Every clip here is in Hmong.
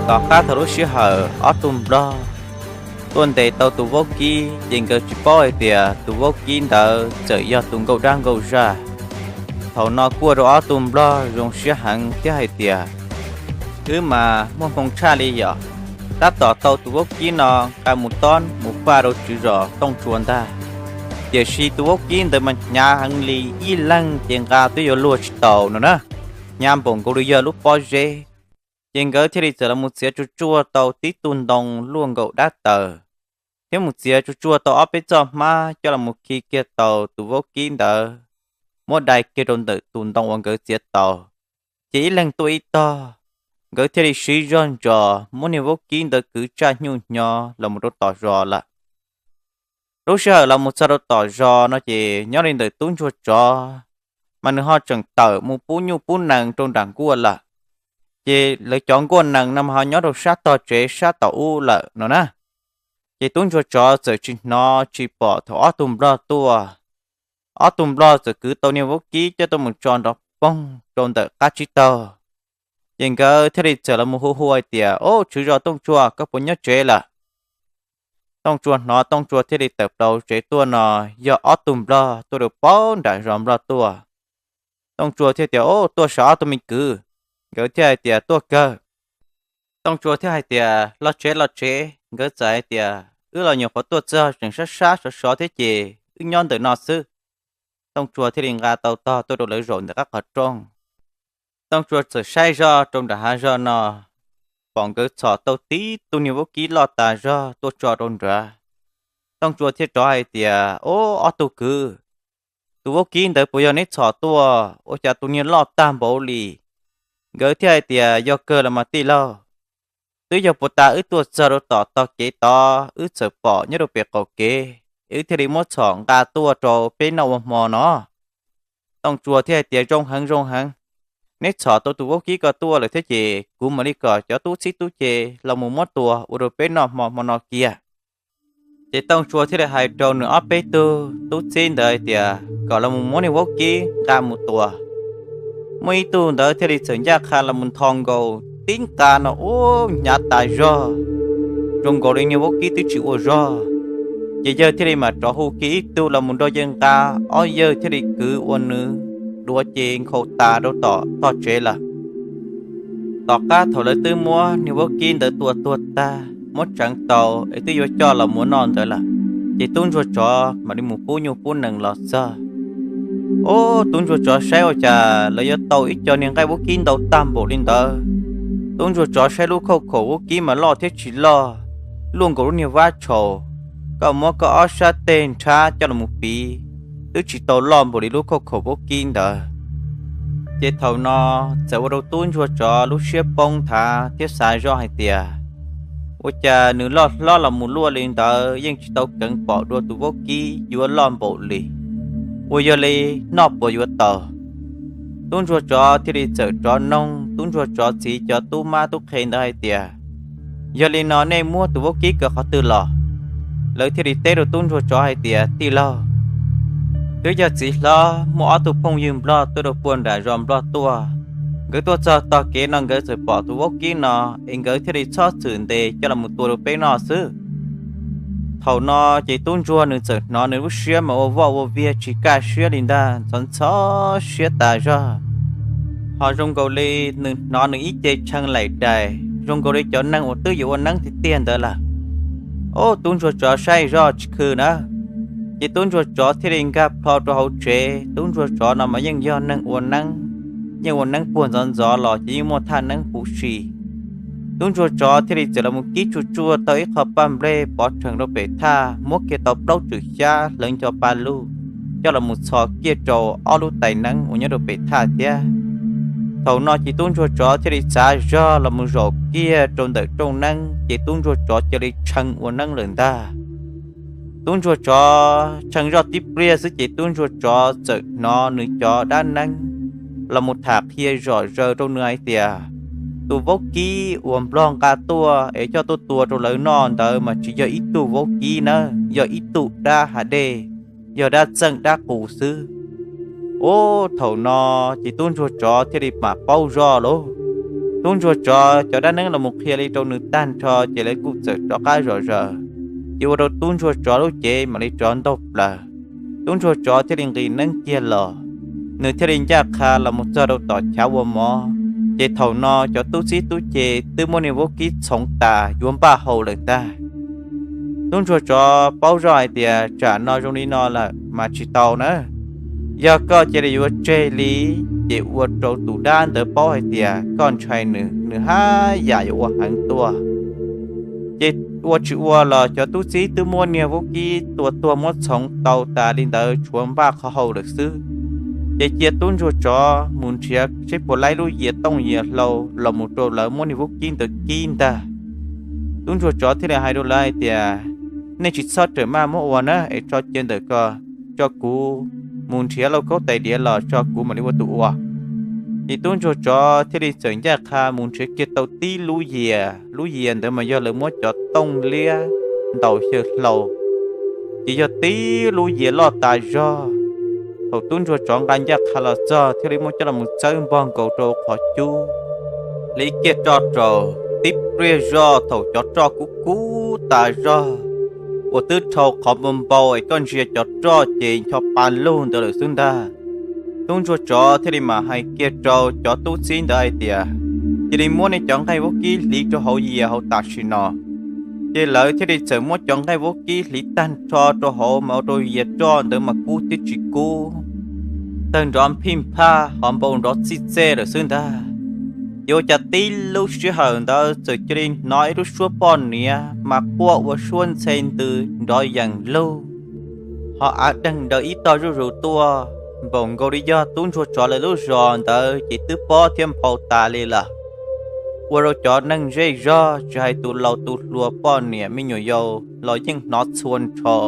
Tom qab thaum lub sij hawm ob tug nplog tuaj ntes tau tus vaub kib ces nkawd tsis paub hais tias tus vaub kib ntawd txawm yog tus nkauj dab nkauj zaj. Thaum no kuaj rau ob tug nplog zoo siab heev thiab hais tias, wb mas muaj hmoo tshaj li yom, tab tom tau tus vaub kib no nqa mus tob mus faj rau tswv zos Tooj Tsua ntag. Tiam sis tus vaub kib ntawd mas hnyav heev li, ib leeg ces nqa twb yuav luag tsis taus no na, hnyav npaum nkaus li yog lub pob zeb. Ces nkawd thiaj li txawm los mus txiav tsuj tsuaj tau tib tug ntoo luaj nkaus dab taws, thiab mus txiav tsuj tsuaj tau ob peb txoj hmab coj los mus khi kiag tau tus vaub kib ntawd, muab dai kiag rau ntawm tus ntoo uas nkawd txiav tau. Ces ib leeg tuaj ib tog, nkawd thiaj li siv zog ntsos muab niag vaub kib ntawd kwv tsaj nyuj hnyo los mus rau tom zos lawm. Lub sij hawm los mus txog rau tom zos no ces nyob li ntawm tub ntsuag tsov mas nws ho tseem tawm mus pub nyuj pub nees rau nram nkuaj lawm. Ces lawv cov nkuaj nees no mas ho nyob rau sab tog tsev sab tom ub lawm no na. Ces tub ntsuag tsov txawm tsis hnov tsis pom thaum ob tug nplog tuaj, ob tug nplog txawm kwv tau niag vaub kib coj tuaj mus tso nrov poog rau ntawm qab tsib taug. Ces nkawd thiaj li txawm los mus hu hu hais tias, o, tswv zos Tooj Tsua, koj puas nyob tsev lawm? Tooj Tsua hnov, Tooj Tsua thiaj li tawm plaws tsev tuaj no, yog ob tug nplog tuaj rau pem nram zos nplog tuaj. Tooj Tsua thiaj tias, o, tuaj saib ob tug me kwv. Nkawd thiaj hais tias, tuaj kawg. Tooj Tsua thiaj hais tias, los tsev los tsev. Nkawd txawm hais tias, wb los nyuam qhuav tuaj txog tseem sab sab sov sov thiab ces wb nyob ntawm no xwb. Tooj Tsua thiaj li nqa tau tog tuaj rau lawv zaum ntawm qab qhov rooj. Tooj Tsua txawm saib zog rau nram hav zog no, pom nkawd txhom tau tib tug niag vaub kib loj tas zog tuaj tso rau nrad. Tooj Tsua thiaj rov hais tias, o, ob tug kwv, tus vaub kib ntawd puas yog neb txhom tuaj? Ua cas tus niag loj tag npaum li? Nkawd thiaj hais tias, yog kawg los mas tij laug, twb yog puag ta wb tuaj txog rau tom tog kev tod wb txawm pom nyob rau pem qaum kev, wb thiaj li muab txhom nqa tuaj rau peb noj ua hmo no. Tooj Tsua thiaj hais tias, zoo heev zoo heev, neb txhom tau tus vaub kib ko tuaj lawm thiab ces kuv mam li kom cov tub txib tub ce los mus muab tua ua rau peb noj hmo hmo no kiag. Ces Tooj Tsua thiaj li hais rau nws ob peb tug tub txib ntawd hais tias kom los mus muab niag vaub kib nqa mus tua. Muaj ib tug ntawd thiaj li txawm ncaj qha los mus ntho nkaus tib nqa no ub hnyav tas zog, zoo nkaus li niag vaub kib twb tsis ua zog. Ces yawg thiaj li mam rov hu kiag ib tug los mus nrog yawg nqa, ob yawg thiaj li kwv ua nws duav ces nkhaus tas rau tom tog tsev lawm. Tom qab thaum lawv twb muab niag vaub kib ntawd tua tuag tag muab tseev tau es twb yuav coj los muab noj ntawd lawm, ces tub ntsuag tsov mam li mus pub nyuj pub nees los txog. Ub, tub ntsuag tsov saib ua cas lawv yuav tau ib co niag nqaij vaub kib ntau tag npaum li ntawd. Tub ntsuag tsov saib lub khauj khaum vaub kib mas loj thiab tsis loj, luaj nkaus lub niag vab tshaus, koj muab koj ob sab teg nrhab coj los mus piv, twb tsis tau loj npaum li lub khauj khaum vaub kib ntawd. Ces thaum no txawm ua rau tub ntsuag tsov lub siab poob nthav thiab xav zoj hais tias, ua cas nws loj hlob los mus luaj li ntawd yeej tsis tau keev pom dua tus vaub kib yuav loj npaum li, ua yog li noj puas yuav tau. Tub ntsuag tsov thiaj li txawm rov noog tub ntsuag tsov txiv cov tub mab tub qhe ntawd hais tias, yog li no nej muab tus vaub kib kawm qhov twg los? Lawv thiaj li teb rau tub ntsuag tsov hais tias, tij laug, twb yog txiv hlob muaj ob tug phooj ywg nplog tuaj rau puag nram zos nplog tuaj, nkawd tuaj txog tog kev no nkawd txawm pom tus vaub kib no, es nkawd thiaj li txhob txwm ntes coj los mus tua rau peb noj xwb. Thaum no ces tub ntsuag nws txawm hnov nws lub siab mas ua voj ua viag tsis kaj siab li ntag, ntxhov ntxhov siab tas zog. Ho zoo nkaus li nws hnov nws ib ce tshee laim dais zoo nkaus li cov neeg uas twb yuav ua neeb tiag tiag ntawd lawm. Ub, tub ntsuag tsov saib zoj tsis khw na, ces tub ntsuag tsov thiaj li nkag plho rau hauv tsev. Tub ntsuag tsov no mas yeej yog neeg ua neeb, yeej ua neeb puag ntxov ntxov los ces yeej muaj thaj neeb huv si. Tub ntsuag tsov thiaj li txawm los mus kib tsuj tsuaj tau ib qho paj nplej pov rhees rau pem thaj, muab kiag tau plaub tswm xyab hlawv nco pa lug, coj los mus txhos kiag rau ob lub tais neeb uas nyob rau pem thaj thiab. Thaum no ces tub ntsuag tsov thiaj li txav zog los mus zaum kiag rau ntawm rooj neeb, ces tub ntsuag tsov cia li tshee ua neeb lawm ntag. Tub ntsuag tsov tshee zoj tib pliag xwb ces tub ntsuag tsov txawm hnov nws cov dab neeb los mus tham qhia zom zaws rau nws hais tias, tus vaub kib uas nplog nqa tuaj es coj tuaj tua rau lawv noj ntawd mas tsis yog ib tug vaub kib nawb, yog ib tug dab hav dej, yog dab txeej dab qus xwb. Ub, thaum no ces tub ntsuag tsov thiaj li mam paub zoj lauj. Tub ntsuag tsov cov dab neeb los mus qhia li rau nws tag nrho ces lawv kuj txawm rov qab zom zaws, ces ua rau tub ntsuag tsov lub cev mam li rov ntaug plaws. Tub ntsuag tsov thiaj li nqis neeb kiag los, nws thiaj li ncaj qha los mus txog rau tom chav ua mov, ces thaum no cov tub txib tub ce twb muab niag vaub kib txhoov tas yuav npaj hau lawm ntag. Tub ntsuag tsov paub zoj hais tias tsam no zoo li no lawm mas tsis tau na, yog koj cia li yuav tseg li, ces ua rau tus dab ntawd paub hais tias koj ntshai nws, nws haj yam yuav ua heev tuaj. Ces ua tsis ua los cov tub txib twb muab niag vaub kib tua tuag muab txhoov tau tas li ntawd tshuav npaj qhov hau lawm xwb. Ces cia tub ntsuag tsov mus nrhiav seb puas laib lub yias tooj yias hlau los mus rau lawv muab niag vaub kib ntawd kib ntag. Tub ntsuag tsov thiaj li hais rau lawv hais tias, nej tsis txhob rawm maj muab ua na, es tso cia ntawm ko, tso kuv mus nrhiav lauj kaub tais diav los tso kuv mam li ua tus ua. Ces tub ntsuag tsov thiaj li txawm ncaj qha mus nrhiav kiag tau tib lub yias, lub yias ntawd mas yog lawv muab cov tooj liab ntaus xyaw hlau, ces yog tib lub yias loj tas zog. Thaum tub ntsuag tsov nqa ncaj qha los txog thiaj li muab coj los txawb npog nkaus rau qhov cub, li kiag roj rau, tib pliag zoj thaum cov roj kub kub tas zog uas twb dhau qhov npau npau es koj ntsia cov roj ces ncho pa lug ntawd lawm xwb ntag. Tub ntsuag tsov thiaj li mam hais kiag rau cov tub txib ntawd hais tias, cia li muab nej cov nqaij vaub kib hliv rau hauv yias hauv tam sim no. Ces lawv thiaj li txawm muab cov nqaij vaub kib hliv tag nrho rau hauv mas ua rau yias roj ntawd mas kub twb tsis kub, tawg nrov phij phaj hov npau nrov txij txej lawm xwb ntag. Ces ua cas tib lub sij hawm ntawd txawm cia li hnov ib lub suab poj niam mas quaj ua suab ntxhe ntws nrov yees lug, ho av deeg daws ib tog zuj zus tuaj, npaum nkaus li yog tub ntsuag tsov lawv lub zos ntawd ces twb pob thiab nphau tas li lawm. Ua rau cov neeg zej zog tsis hais tus laus tus hluas poj niam me nyuam yaus los yeej hnov txhua nrho.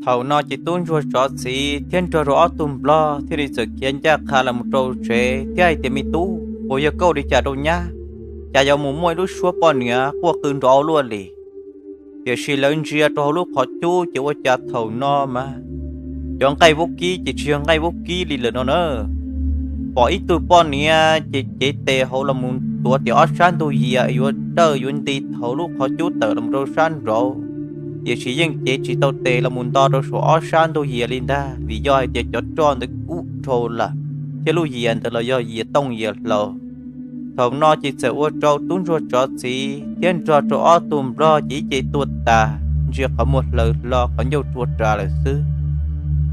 Thaum no ces tub ntsuag tsov txiv thiab nrog rau ob tug nplog thiaj li txawm khiav ncaj qha los mus rau tsev thiab hais tias, me tub, puas yog koj ua li cas rau nyab, cas yuav mus muaj ib lub suab poj niam quaj qw nrov ua luaj li? Tiam sis lawv ntsia rau hauv lub qhov cub ces ua cas thaum no mas cov nqaij vaub kib ces tsis yog nqaij vaub kib li lawm no na. Pom ib tug poj niam ces cev tes hauv los mus tuav tim ob sab ntug yias yuav dawj yuav nti thaum lub qhov cub tawm los rau sab nraud, tiam sis yeej cev tsis tau tes los mus nto rau saum ob sab ntug yias li ntag, vim yog hais tias cov roj ntawd kub dhau lawm, thiab lub yias ntawd los yog yias tooj yias hlau. Thaum no ces txawm ua rau tub ntsuag tsov txiv thiab nrog rau ob tug nplog ces ib ce tuag tas, ntsia qhov muag hlaws hlo qhov ncauj rua ras lawm xwb.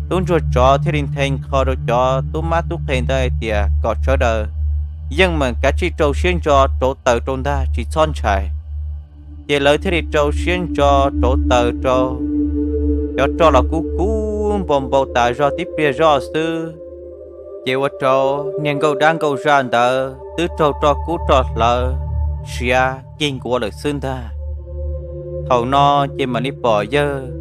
Tub ntsuag tsov thiaj li nthe nkho rau cov tub mab tub qhe ntawd hais tias kom sawv daws yeej meem kav tsij rau siab ntso rauv taws rau ntag, tsis txhob ntshai. Ces lawv thiaj li rau siab ntso rauv taws rau, cov roj los kub kub npau npau tas zog tib pliag zoj xwb. Ces ua rau niag nkauj dab nkauj zaj ntawd twb raug roj kub roj hlawv siav nkig nkuav lawm xwb ntag. Thaum no ces mam li pom yawg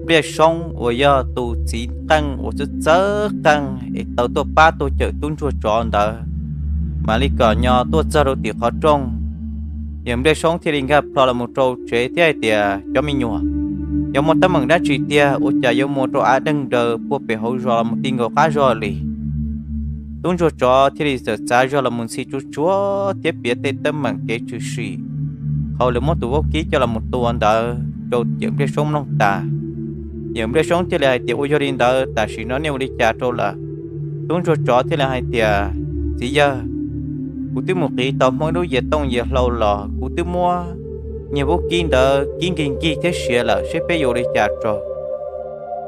Npliaj Soob uas yog tus txiv qeej uas txawj txawj qeej es tau tuaj pab tuaj cawm tub ntsuag tsov ntawd, mam li kom nyo tuaj txog rau tim qhov rooj. Yawg Npliaj Soob thiaj li nkag plho los mus rau tsev thiab hais tias, cov me nyuam, yog muaj teeb meem dab tsi tiag ua cas yuav mus rau av deeg daws puag pem hauv zos los mus ti nkaus qab zog li? Tub ntsuag tsov thiaj li txawm txav zog los mus ntxhi tsuag tsuag thiab piav tej teeb meem kev tshwm sim qhov lawv muab tus vaub kib coj los mus tua ntawd rau yawm Npliaj Soob mloog tas. Yawm Npliaj Soob thiaj li hais tias, ua yog li ntawd tam sim no nej ua li cas rau lawm? Tub ntsuag tsov thiaj li hais tias, txiv yawg, kuv twb mus qiv tau Hmoob lub yias tooj yias hlau los kuv twb muab niag vaub kib ntawd kib nkig nkig thiab siav lawm, seb peb yuav ua li cas rau.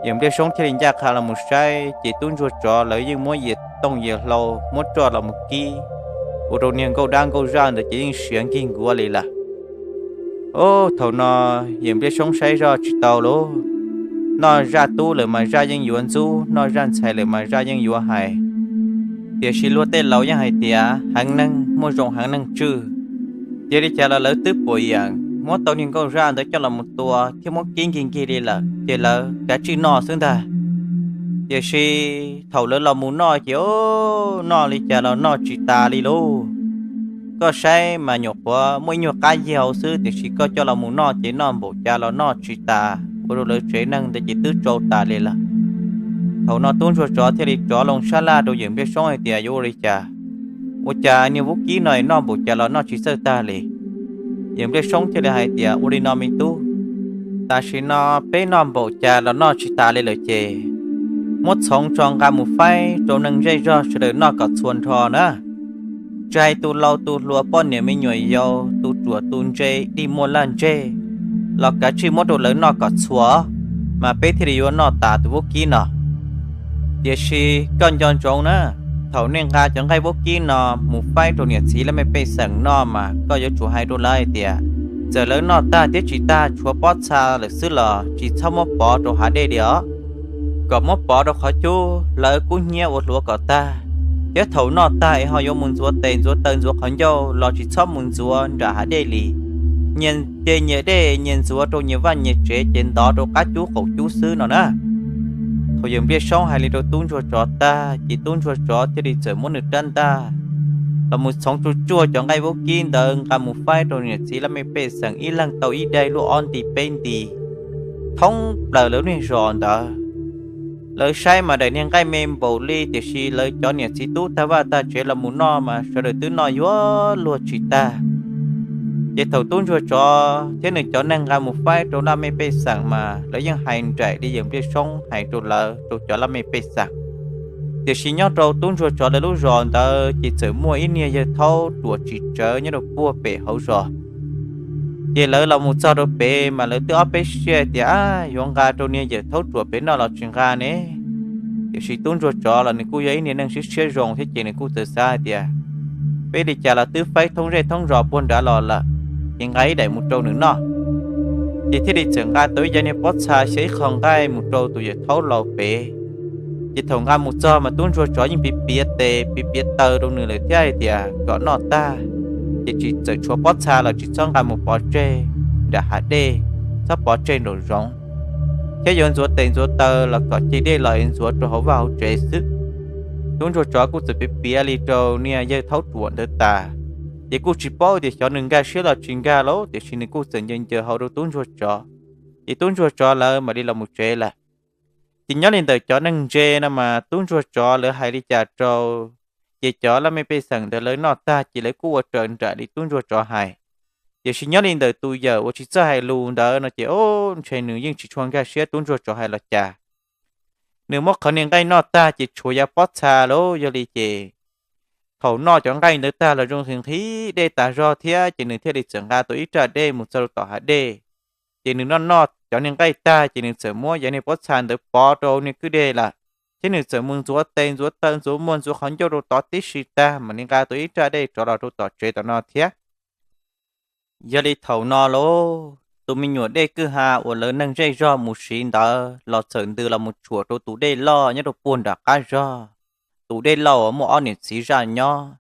Yawm Npliaj Soob thiaj li ncaj qha los mus saib ces tub ntsuag tsov lawv yeej muab yias tooj yias hlau muab roj los mus kib, ua rau niag nkauj dab nkauj zaj ntawd ces yeej siav nkig nkuav li lawm. Ub, thaum no yawm Npliaj Soob saib zoj tsis tau lauj. Noj zaj tub lawm mas zaj yeej yuav ntxub, noj zaj ntxhais lawm mas zaj yeej yuav hais. Tiam sis luag tej laus yeej hais tias heev neeg muaj zoo heev neeg tswj. Cia li cas los lawv twb puas yeem muab tau niag nkauj zaj ntawd coj los mus tua thiab muab kib nkig nkig li lawm ces lawv kav tsij noj xwb ntag. Tiam sis thaum lawv los mus noj ces noj li cas los noj tsis tas li lauj. Koj saib mas nyuam qhuav muaj ib nyuag qab yiag hauv xwb tiam sis koj coj los mus noj ces noj npaum cas los noj tsis tas, ua rau lawv tsev neeg ntawd ces twb tsau tas li lawm. Thaum no tub ntsuag tsov thiaj li rov loo sab laj rau yawm Npliaj Soob hais tias, yuav ua li cas? Ua cas niag vaub kib no noj npaum cas los noj tsis txawj tag li. Yawg Npliaj Soob thiaj li hais tias, Ua li no me tub, tam sim no peb noj npaum cas los noj tsis tas li lawm ces muab txhoov tso nqa mus faib rau neeg zej zog sawv daws noj kom txhua nrho na. Tsis hais tus laus tus hluas, poj niam me nyuam yaus, tus ruam tus ntse, dib muaj laj ntseg los kav tsij muab rau lawv noj kom txhua, mas peb thiaj li yuav noj tas tus vaub kib no. Tiam sis koj nco ntsoov na, thaum nej nqa cov nqaij vaub kib no mus faib rau niam txiv laj mej pej xeem noj mas koj yuav tsum hais rau lawv hais tias, txawm lawv noj tag thiab tsis tag tshuav pob txha lawm xwb los tsis txhob muab pov rau hav dej li os, kom muab pov rau qhov cub hlawv kub hnyiab ua hluav kom tag, thiab thaum noj tag es ho yuav mus ntxuav tes ntxuav taw ntxuav qhov ncauj los tsis txhob mus ntxuav nram hav dej li. Nyias ces nyias dej nyias ntxuav rau nyias vaj nyias tsev ces ntov rau qab cub qaum cub xwb no na. Thaum yawg Npliaj Soob hais li rau tub ntsuag tsov tag ces tub ntsuag tsov thiaj li txawm muab nws rab ntaj los mus txhoov tsuj tsuaj cov nqaij vaub kib ntawd nqa mus faib rau niam txiv laj mej pej xeem ib leeg tau ib daim luaj ob nti peb nti thoob plaws lawv niag zos ntawd. Lawv saib mas daim niag nqaij me npaum li, tiam sis lawv cov niam txiv tub tag vaj tag tsev los mus noj mas sawv daws twb noj yuav luag tsis tag. Ces thaum tub ntsuag tsov thiab nws cov neeg nqa mus faib rau laj mej pej xeem mas lawv yeej hais nraim li yawg Npliaj Soob hais rau lawv rau cov laj mej pej xeem. Tiam sis nyob rau tub ntsuag tsov lawv lub zos ntawd ces txawm muaj ib niag yawg thaub ruam tsis tsawv nyob rau puag pem hauv zos. Ces lawv los mus txog rau pem mas lawv twb ob peb siab tias, Ab, yuav nqa rau niag yawg thaub ruam pem noj los tsis nqa ne? Tiam sis tub ntsuag tsov los nws kuj yog ib niag neeg siab siab zoo thiab ces nws kuj txawm xav hais tias, Peb li cas los twb faib thoob zej thoob zos puag nrad los lawm, ces nqa ib daim mus rau nws noj. Ces thiaj li txawm nqa tau ib co niag pob txha xyaw ib qho nqaij mus rau tus yawg thaub laus pem. Ces thaum nqa mus txog mas tub ntsuag tsov yeej piav piav tes piav piav taw rau nws lawm thiab hais tias kom noj tag, ces tsis txawm tshuav pob txha los tsis txhob nqa mus pov tseg nram hav dej, txhob pov tseg nraum zoov, thiab yuav ntxuav tes ntxuav taw los kom ceg dej los es ntxuav rau hauv vaj hauv tsev xwb. Tub ntsuag tsov kuj txawm piav piav li rau niag yawg thaub ruam ntawd tas, ces kuj tsis paub tias xyov nws nkag siab los tsis nkag lauj, tiam sis nws kuj txawm ncaws ncaws hau rau tub ntsuag tsov, ces tub ntsuag tsov lawv mam li los mus tsev lawm. Ces nyob li ntawm cov neeg ntse no mas tub ntsuag tsov lawv hais li cas rau, ces cov laj mej pej xeem ntawd lawv noj tag ces lawv kuj ua raws nraim li tub ntsuag tsov hais. Tiam sis nyob li ntawm tus yawm uas tsis txawj hais lus ntawd no ces, o, ntshe nws yeej tsis tshua nkag siab tub ntsuag tsov hais los cas. Nws muab qhov niag nqaij noj tag ces tshuav yav pob txha lauj, yog li ces thaum noj cov nqaij ntawd tag los zoo nqhis nqhis dej tas zog thiab ces nws thiaj li txawm nqa tau ib raj dej mus txog rau tom hav dej. Ces nws noj noj cov niag nqaij tag ces nws txawm muab yav niag pob txha ntawd pov rau niag kwj dej lawm, thiab nws txawm mus ntxuav tes ntxuav taw ntxuav muag ntxuav qhov ncauj rau tod tib si tag mam li nqa tau ib raj dej rov los rau tom tsev tom no thiab. Yog li thaum no lauj, tus me nyuam dej kwj ha uas lawv neeg zej zog mus siv ntawd los txawm ntws los mus tshuam rau tus dej loj nyob rau puag nram qab zog. Tus dej loj uas muaj ob niam txiv zaj nyob,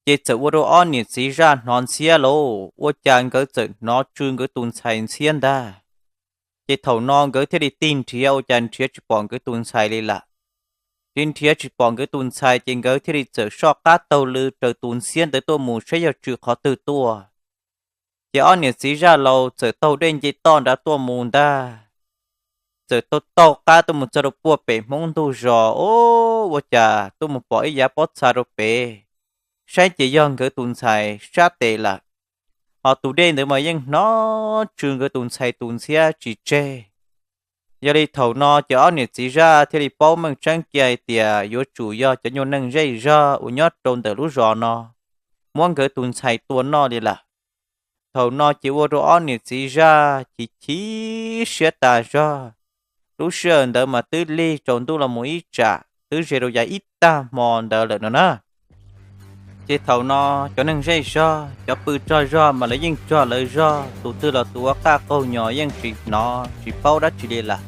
ces txawm ua rau ob niam txiv zaj hnov ntxhiab lauj, ua cas nkawd txawm hnov tsw nkawd tus ntxhais ntxhiab ntag. Ces thaum no nkawd thiaj li tig nrhiav ua cas nrhiav tsis pom nkawd tus ntxhais li lawm. Ces nrhiav tsis pom nkawd tus ntxhais ces nkawd thiaj li txawm soj qab taug lw raws tus ntxhiab ntawd tuaj mus saib yog tsw qhov twg tuaj. Ces ob niam txiv zaj laus txawm taug dej nce toj nrad tuaj mus ntag. Txawm taug taug qab tuaj mus txog rau puag pem Hmoob ntug zos, o, ua cas tuaj mus pom ib yav pob txha rau pem, saib ces yog nkawd tus ntxhais sab tes lawm. Ho tus dej ntawd mas yeej hnov tsw nkawd tus ntxhais tus ntxhiab tsis tseg. Yog li thaum no ces ob niam txiv zaj thiaj li paub meej tseeb kiag hais tias yuav tsum yog cov nyuag neeg zej zog uas nyob rau ntawm lub zos no muab nkawd tus ntxhais tua noj li lawm. Thaum no ces ua rau ob niam txiv zaj chim chim siab tas zog. Lub sij hawm ntawd mas twb lig tsaus ntuj los mus ib tsam twb ze rau yav ib tag hmo ntawd lawm no na. Ces thaum no cov neeg zej zog, cov pw tsaug zog mas lawv yeej tsaug lawv zog, tus twg los tus ua qaj qaug nyos yeej tsis hnov tsis paub dab tsi li lawm.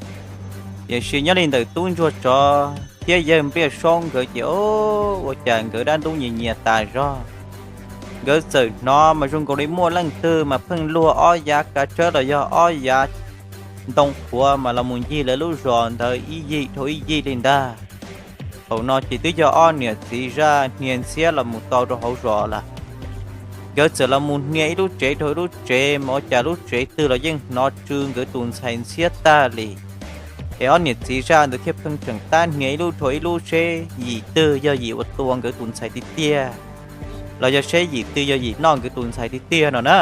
Tiam sis nyob li ntawm tub ntsuag tsov thiab yawg Npliaj Soob nkawd ces, o, ua cas nkawd dab ntub nyias nyias tas zog. Nkawd txawm hnov mas zoo nkaus li muaj leej twg mas pheej luag ob yav kav tsawb los yog ob yav ntoo qhuav mas los mus ncig lawv lub zos ntawd ib yig dhau ib yig li ntag. Thaum no ces twb yog ob niam txiv zaj hnia ntxhiab los mus tau rau hauv zos lawm. Nkawd txawm los mus hnia ib lub tsev dhau ib lub tsev mas ua cas lub tsev twg los yeej hnov tsw nkawd tus ntxhais ntxhiab tag li. Es ob niam txiv zaj ntawd thiaj pheej tseem tab hnia ib lub dhau ib lub seb yim twg yog yim uas tua nkawd tus ntxhais tiag tiag. los yog seb yim twg yog yim noj nkawd tus ntxhais tiag tiag no na.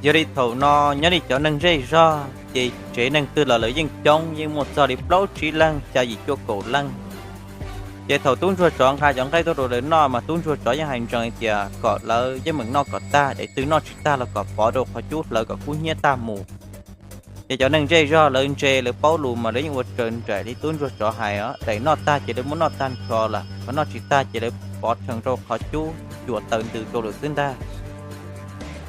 Yog li thaum no nyob li cov neeg zej zog ces tsev neeg twg los lawv yeej coob, yeej muaj txog li plaub tsib leeg xya yim cuaj kaum leej. Ces thaum tub ntsuag tsov nqa cov nqaij tuaj rau lawv noj mas tub ntsuag tsov yeej hais ntsees tias kom lawv yeej meem noj kom tag, es twg noj tsis tag los kom pov rau qhov cub hlawv kom kub hnyiab tag mus. Ces cov neeg zej zog lawv ntse lawv paub lus mas lawv yeej ua raws nraim li tub ntsuag tsov hais os, daim noj tag ces lawv muab noj tag nrho lawm, qhov noj tsis tag ces lawv pov rhees rau qhov cub cuam taws ntws rau lawm xwb ntag.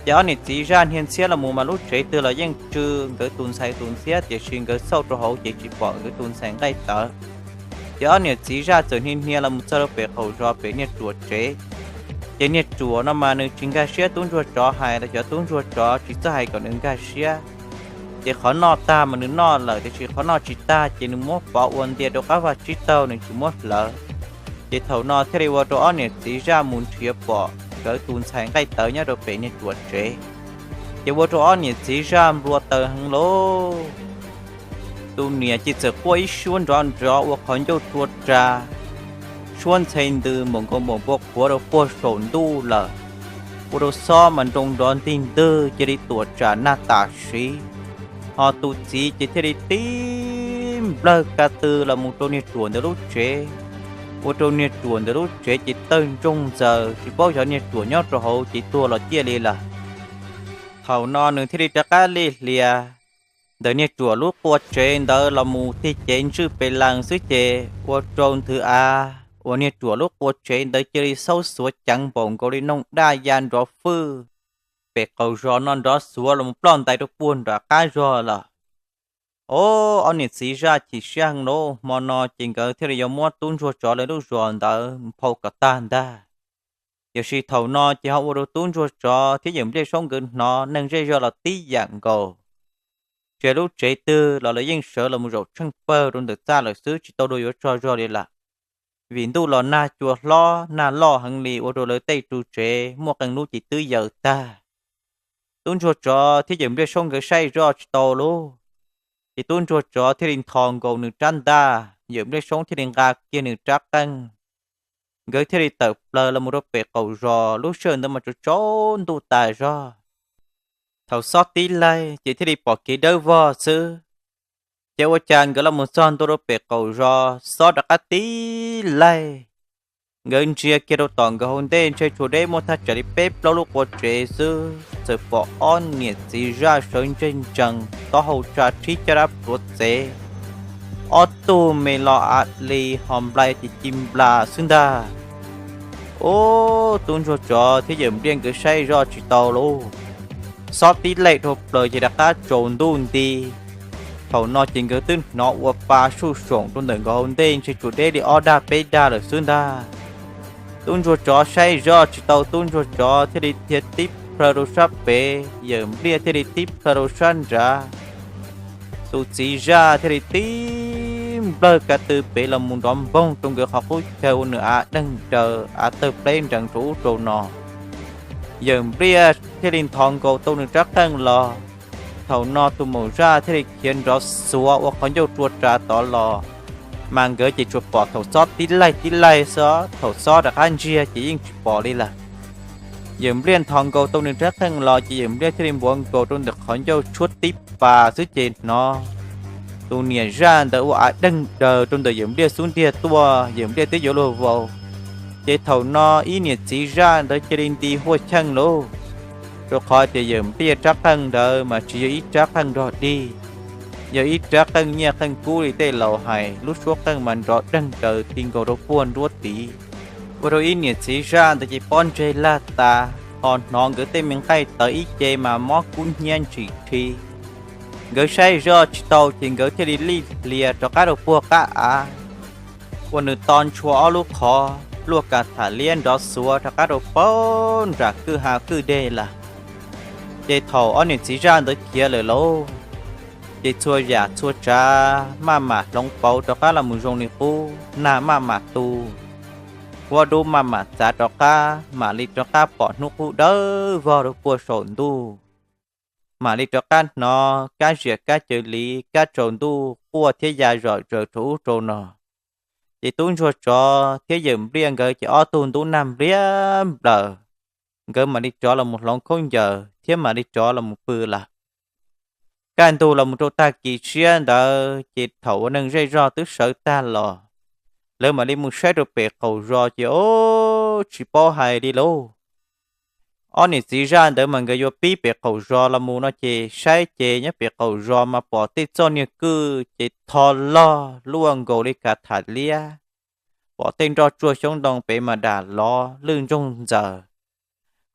Ces ob niam txiv zaj hnia ntxhiab los mus mas lub tsev twg los yeej tsw nkawd tus ntxhais tus ntxhiab, tiam sis nkawd xauj rau hauv ces tsis pom nkawd tus ntxhais nqaij tawv. Ces ob niam txiv zaj txawm hnia hnia los mus txog rau pem qaum zos pem niag ruam tsev. Ces niag ruam no mas nws tsis nkag siab tub ntsuag tsov hais los xyov tub ntsuag tsov tsis txawj hais kom nws nkag siab. Ces qhov noj tag mas nws noj lawm, tiam sis qhov noj tsis tag ces nws muab pov ua ntia rau qab vaj tsib taug, nws tsis muab hlawv. Ces thaum no thiaj li ua rau ob niam txiv zaj mus nrhiav pom nkawd tus ntxhais nqaij tawv nyob rau pem niag ruam tsev. Ces ua rau ob niam txiv zaj nplua taws heev lauj. Tus niam ces txawm quaj ib suab nrov nrov ua qhov ncauj rua ras, suab ntxhe ntws npaum nkaus npaum npua qhuav rau puag saum ntuj lawm. Ua rau xob mas nroo nrov ntig ntwg cia li tuam tsam nag tam sim. Ho tus txiv ces thiaj li tib nplawg ka tw los mus rau niag ruam ntawd lub tsev. Ua rau niag ruam ntawd lub tsev ces tawg ntsoog ntxaws, tsis paub xyov niag ruam nyob rau hauv ces tuag los ciaj li lawm. Thaum no nws thiaj li rov qab lij hlias ntawm niag ruam lub qua tsev ntawd los mus tig cev ntswj pes lees xwb ces ua rau nthwv av uas niag ruam lub qua tsev ntawd cia li xaub xuav ceev npaum nkaus li noog daj ya nrov fwj. Pem qaum zos no nrov xuav los mus ploj ntais rau puag nram qab zog lawm. Ob niam txiv zaj chim siab heev lauj, hmo no ces nkawd thiaj li yuav muab tub ntsuag tsov lawv lub zos ntawd phau kom tag ntag. Tiam sis thaum no ces ho ua rau tub ntsuag tsov thiab yawm npliaj saub nkawd hnov neeg zej zog los tib yam nkaus. Tsis hais lub tsev twg los lawv yeej sawv los mus zaum tsheej pawg rau ntawm txaj lawm xwb, tsis tau dua yuav tsaug zog li lawm. Vim ntuj los nag cua hlob nag loj heev li ua rau lawv tej ru tsev muaj qee lub ces twb yaws tag. Tub ntsuag tsov thiab yawm npliaj saub nkawd saib zoj tsis tau lauj, ces tub ntsuag tsov thiaj li ntho nkaus nws rab ntaj, yawm npliaj saub thiaj li nqa kiag nws rab qeej. Nkawd thiaj li tawm plaws los mus rau pem qaum zos, lub sij hawm ntawd mas tsaus tsaus ntuj tas zog. Thaum xob tib laig ces thiaj li pom kev dawb vog xwb. Ces ua cas nkawd los mus txog ntua rau pem qaum zos, xob rov qab tib laig. Nkawd ntsia kiag rau tom nkawd hauv ntej ntshe tshuav deb muaj thaj tsam li peb plaub lub qua tsev xwb, txawm pom ob niam txiv zaj sawv ntseg ntsees, taub hau tsa rhib caj dab pluav txev, ob tug me lo av li ho nplai ces ci nplas xwb ntag. Ub, tub ntsuag tsov thiab yawm npliaj nkawd saib zoj tsis tau lauj, xob tib laig dhau plaws ces rov qab tsaus ntuj nti. Thaum no ces nkawd twb hnov ua pa suj soom rau ntawm nkawd hauv ntej ntshe tsuas deb li ob dag peb dag lawm xwb ntag. Tub ntsuag tsov saib zoj tsis tau, tub ntsuag tsov thiaj li dhia tib plhaw rau sab pem, yawm npliaj thiaj li tib plhaw rau sab nrad. Tus txiv zaj thiaj li tib nplawg ka tw pem los mus nrov npoog rau nkawd qhov qub chaw ua nws av deeg daws av tawg pleb nrees rau ub rau no. Yawm npliaj thiaj li nthos nkaus tau nws rab qeej los. Thaum no tus maum zaj thiaj li khiav nrov xuav ua qhov ncauj rua ras tod los, mas nkawd ces tsuas pom thaum xob tib laig tib laig xwb, thaum xob rov qab ntsiag ces yeej tsis pom li lawm. Yawm npliaj nthos nkaus tau nws rab qeej los ces yawm npliaj thiaj li npuav nkaus rau ntawm qhov ncauj tshuab tib pas xwb ces hnov tus niam zaj ntawd ua av deeg daws rau ntawm yawm npliaj xub ntiag tuaj, yawm npliaj twb yuav luag vau. Ces thaum no ib niam txiv zaj ntawd cia li nti huaj cheej lauj, rau qhov tias yawm npliaj rab qeej ntawd mas tsis yog ib rab qeej nrog dig, yog ib rab qeej nyiaj qeej kub li tej laus hais, lub suab qeej mas nrov deeg daws ti nkaus rau puag nruab tid. Ua rau ib niam txiv zaj ntawd ces pob ntseg laj tas, ho hnov nkawd tej me nqaij tawv ib ce mas mob kub hnyiab ntsim rhi. Nkawd saib zoj tsis tau ces nkawd thiaj li lij hlias rov qab rau puag qab av, ua nws to ntshua ob lub qhov, luaj kas tham liab nrov xuav rov qab rau puag nram kwj ha kwj deg lawm. Ces thaum ob niam txiv zaj ntawd khiav lawm lauj, ces txhua yam txhua tsav maj mam hloov pauv rov qab los mus zoo li qub, nag maj mam tu, huab dub maj mam txav rov qab, mam li rov qab pom hnub qub dawb vog rau puag saum ntuj, mam li rov qab hnov kab ziam kab cawv liv, kab tsaus ntuj quaj thiab ya zom zaws rau ub rau no. Ces tub ntsuag tsov thiab yawm npliaj nkawd ces ob tug ntub nag npliab nplaws, nkawd mam li rov los mus hloov khaub ncaws thiab mam li rov los mus pw lawm. Kaj ntug los mus rau tag kis tshiab ntawd ces thaum uas neeg zej zog twb sawv tag los, lawv mam li mus saib rau pem qaum zos ces o, tsis paub hais li lauj. Ob niam txiv zaj ntawd mas nkawd yuav pib pem qaum zos los mus no ces saib ces nyob pem qaum zos mas pom tej txoj niag kwj ces tho log luaj nkaus li kav tham liab. Pom tej nroj tsuag xyoob ntoo pem mas dam lov lwj ntsoog ntxaws.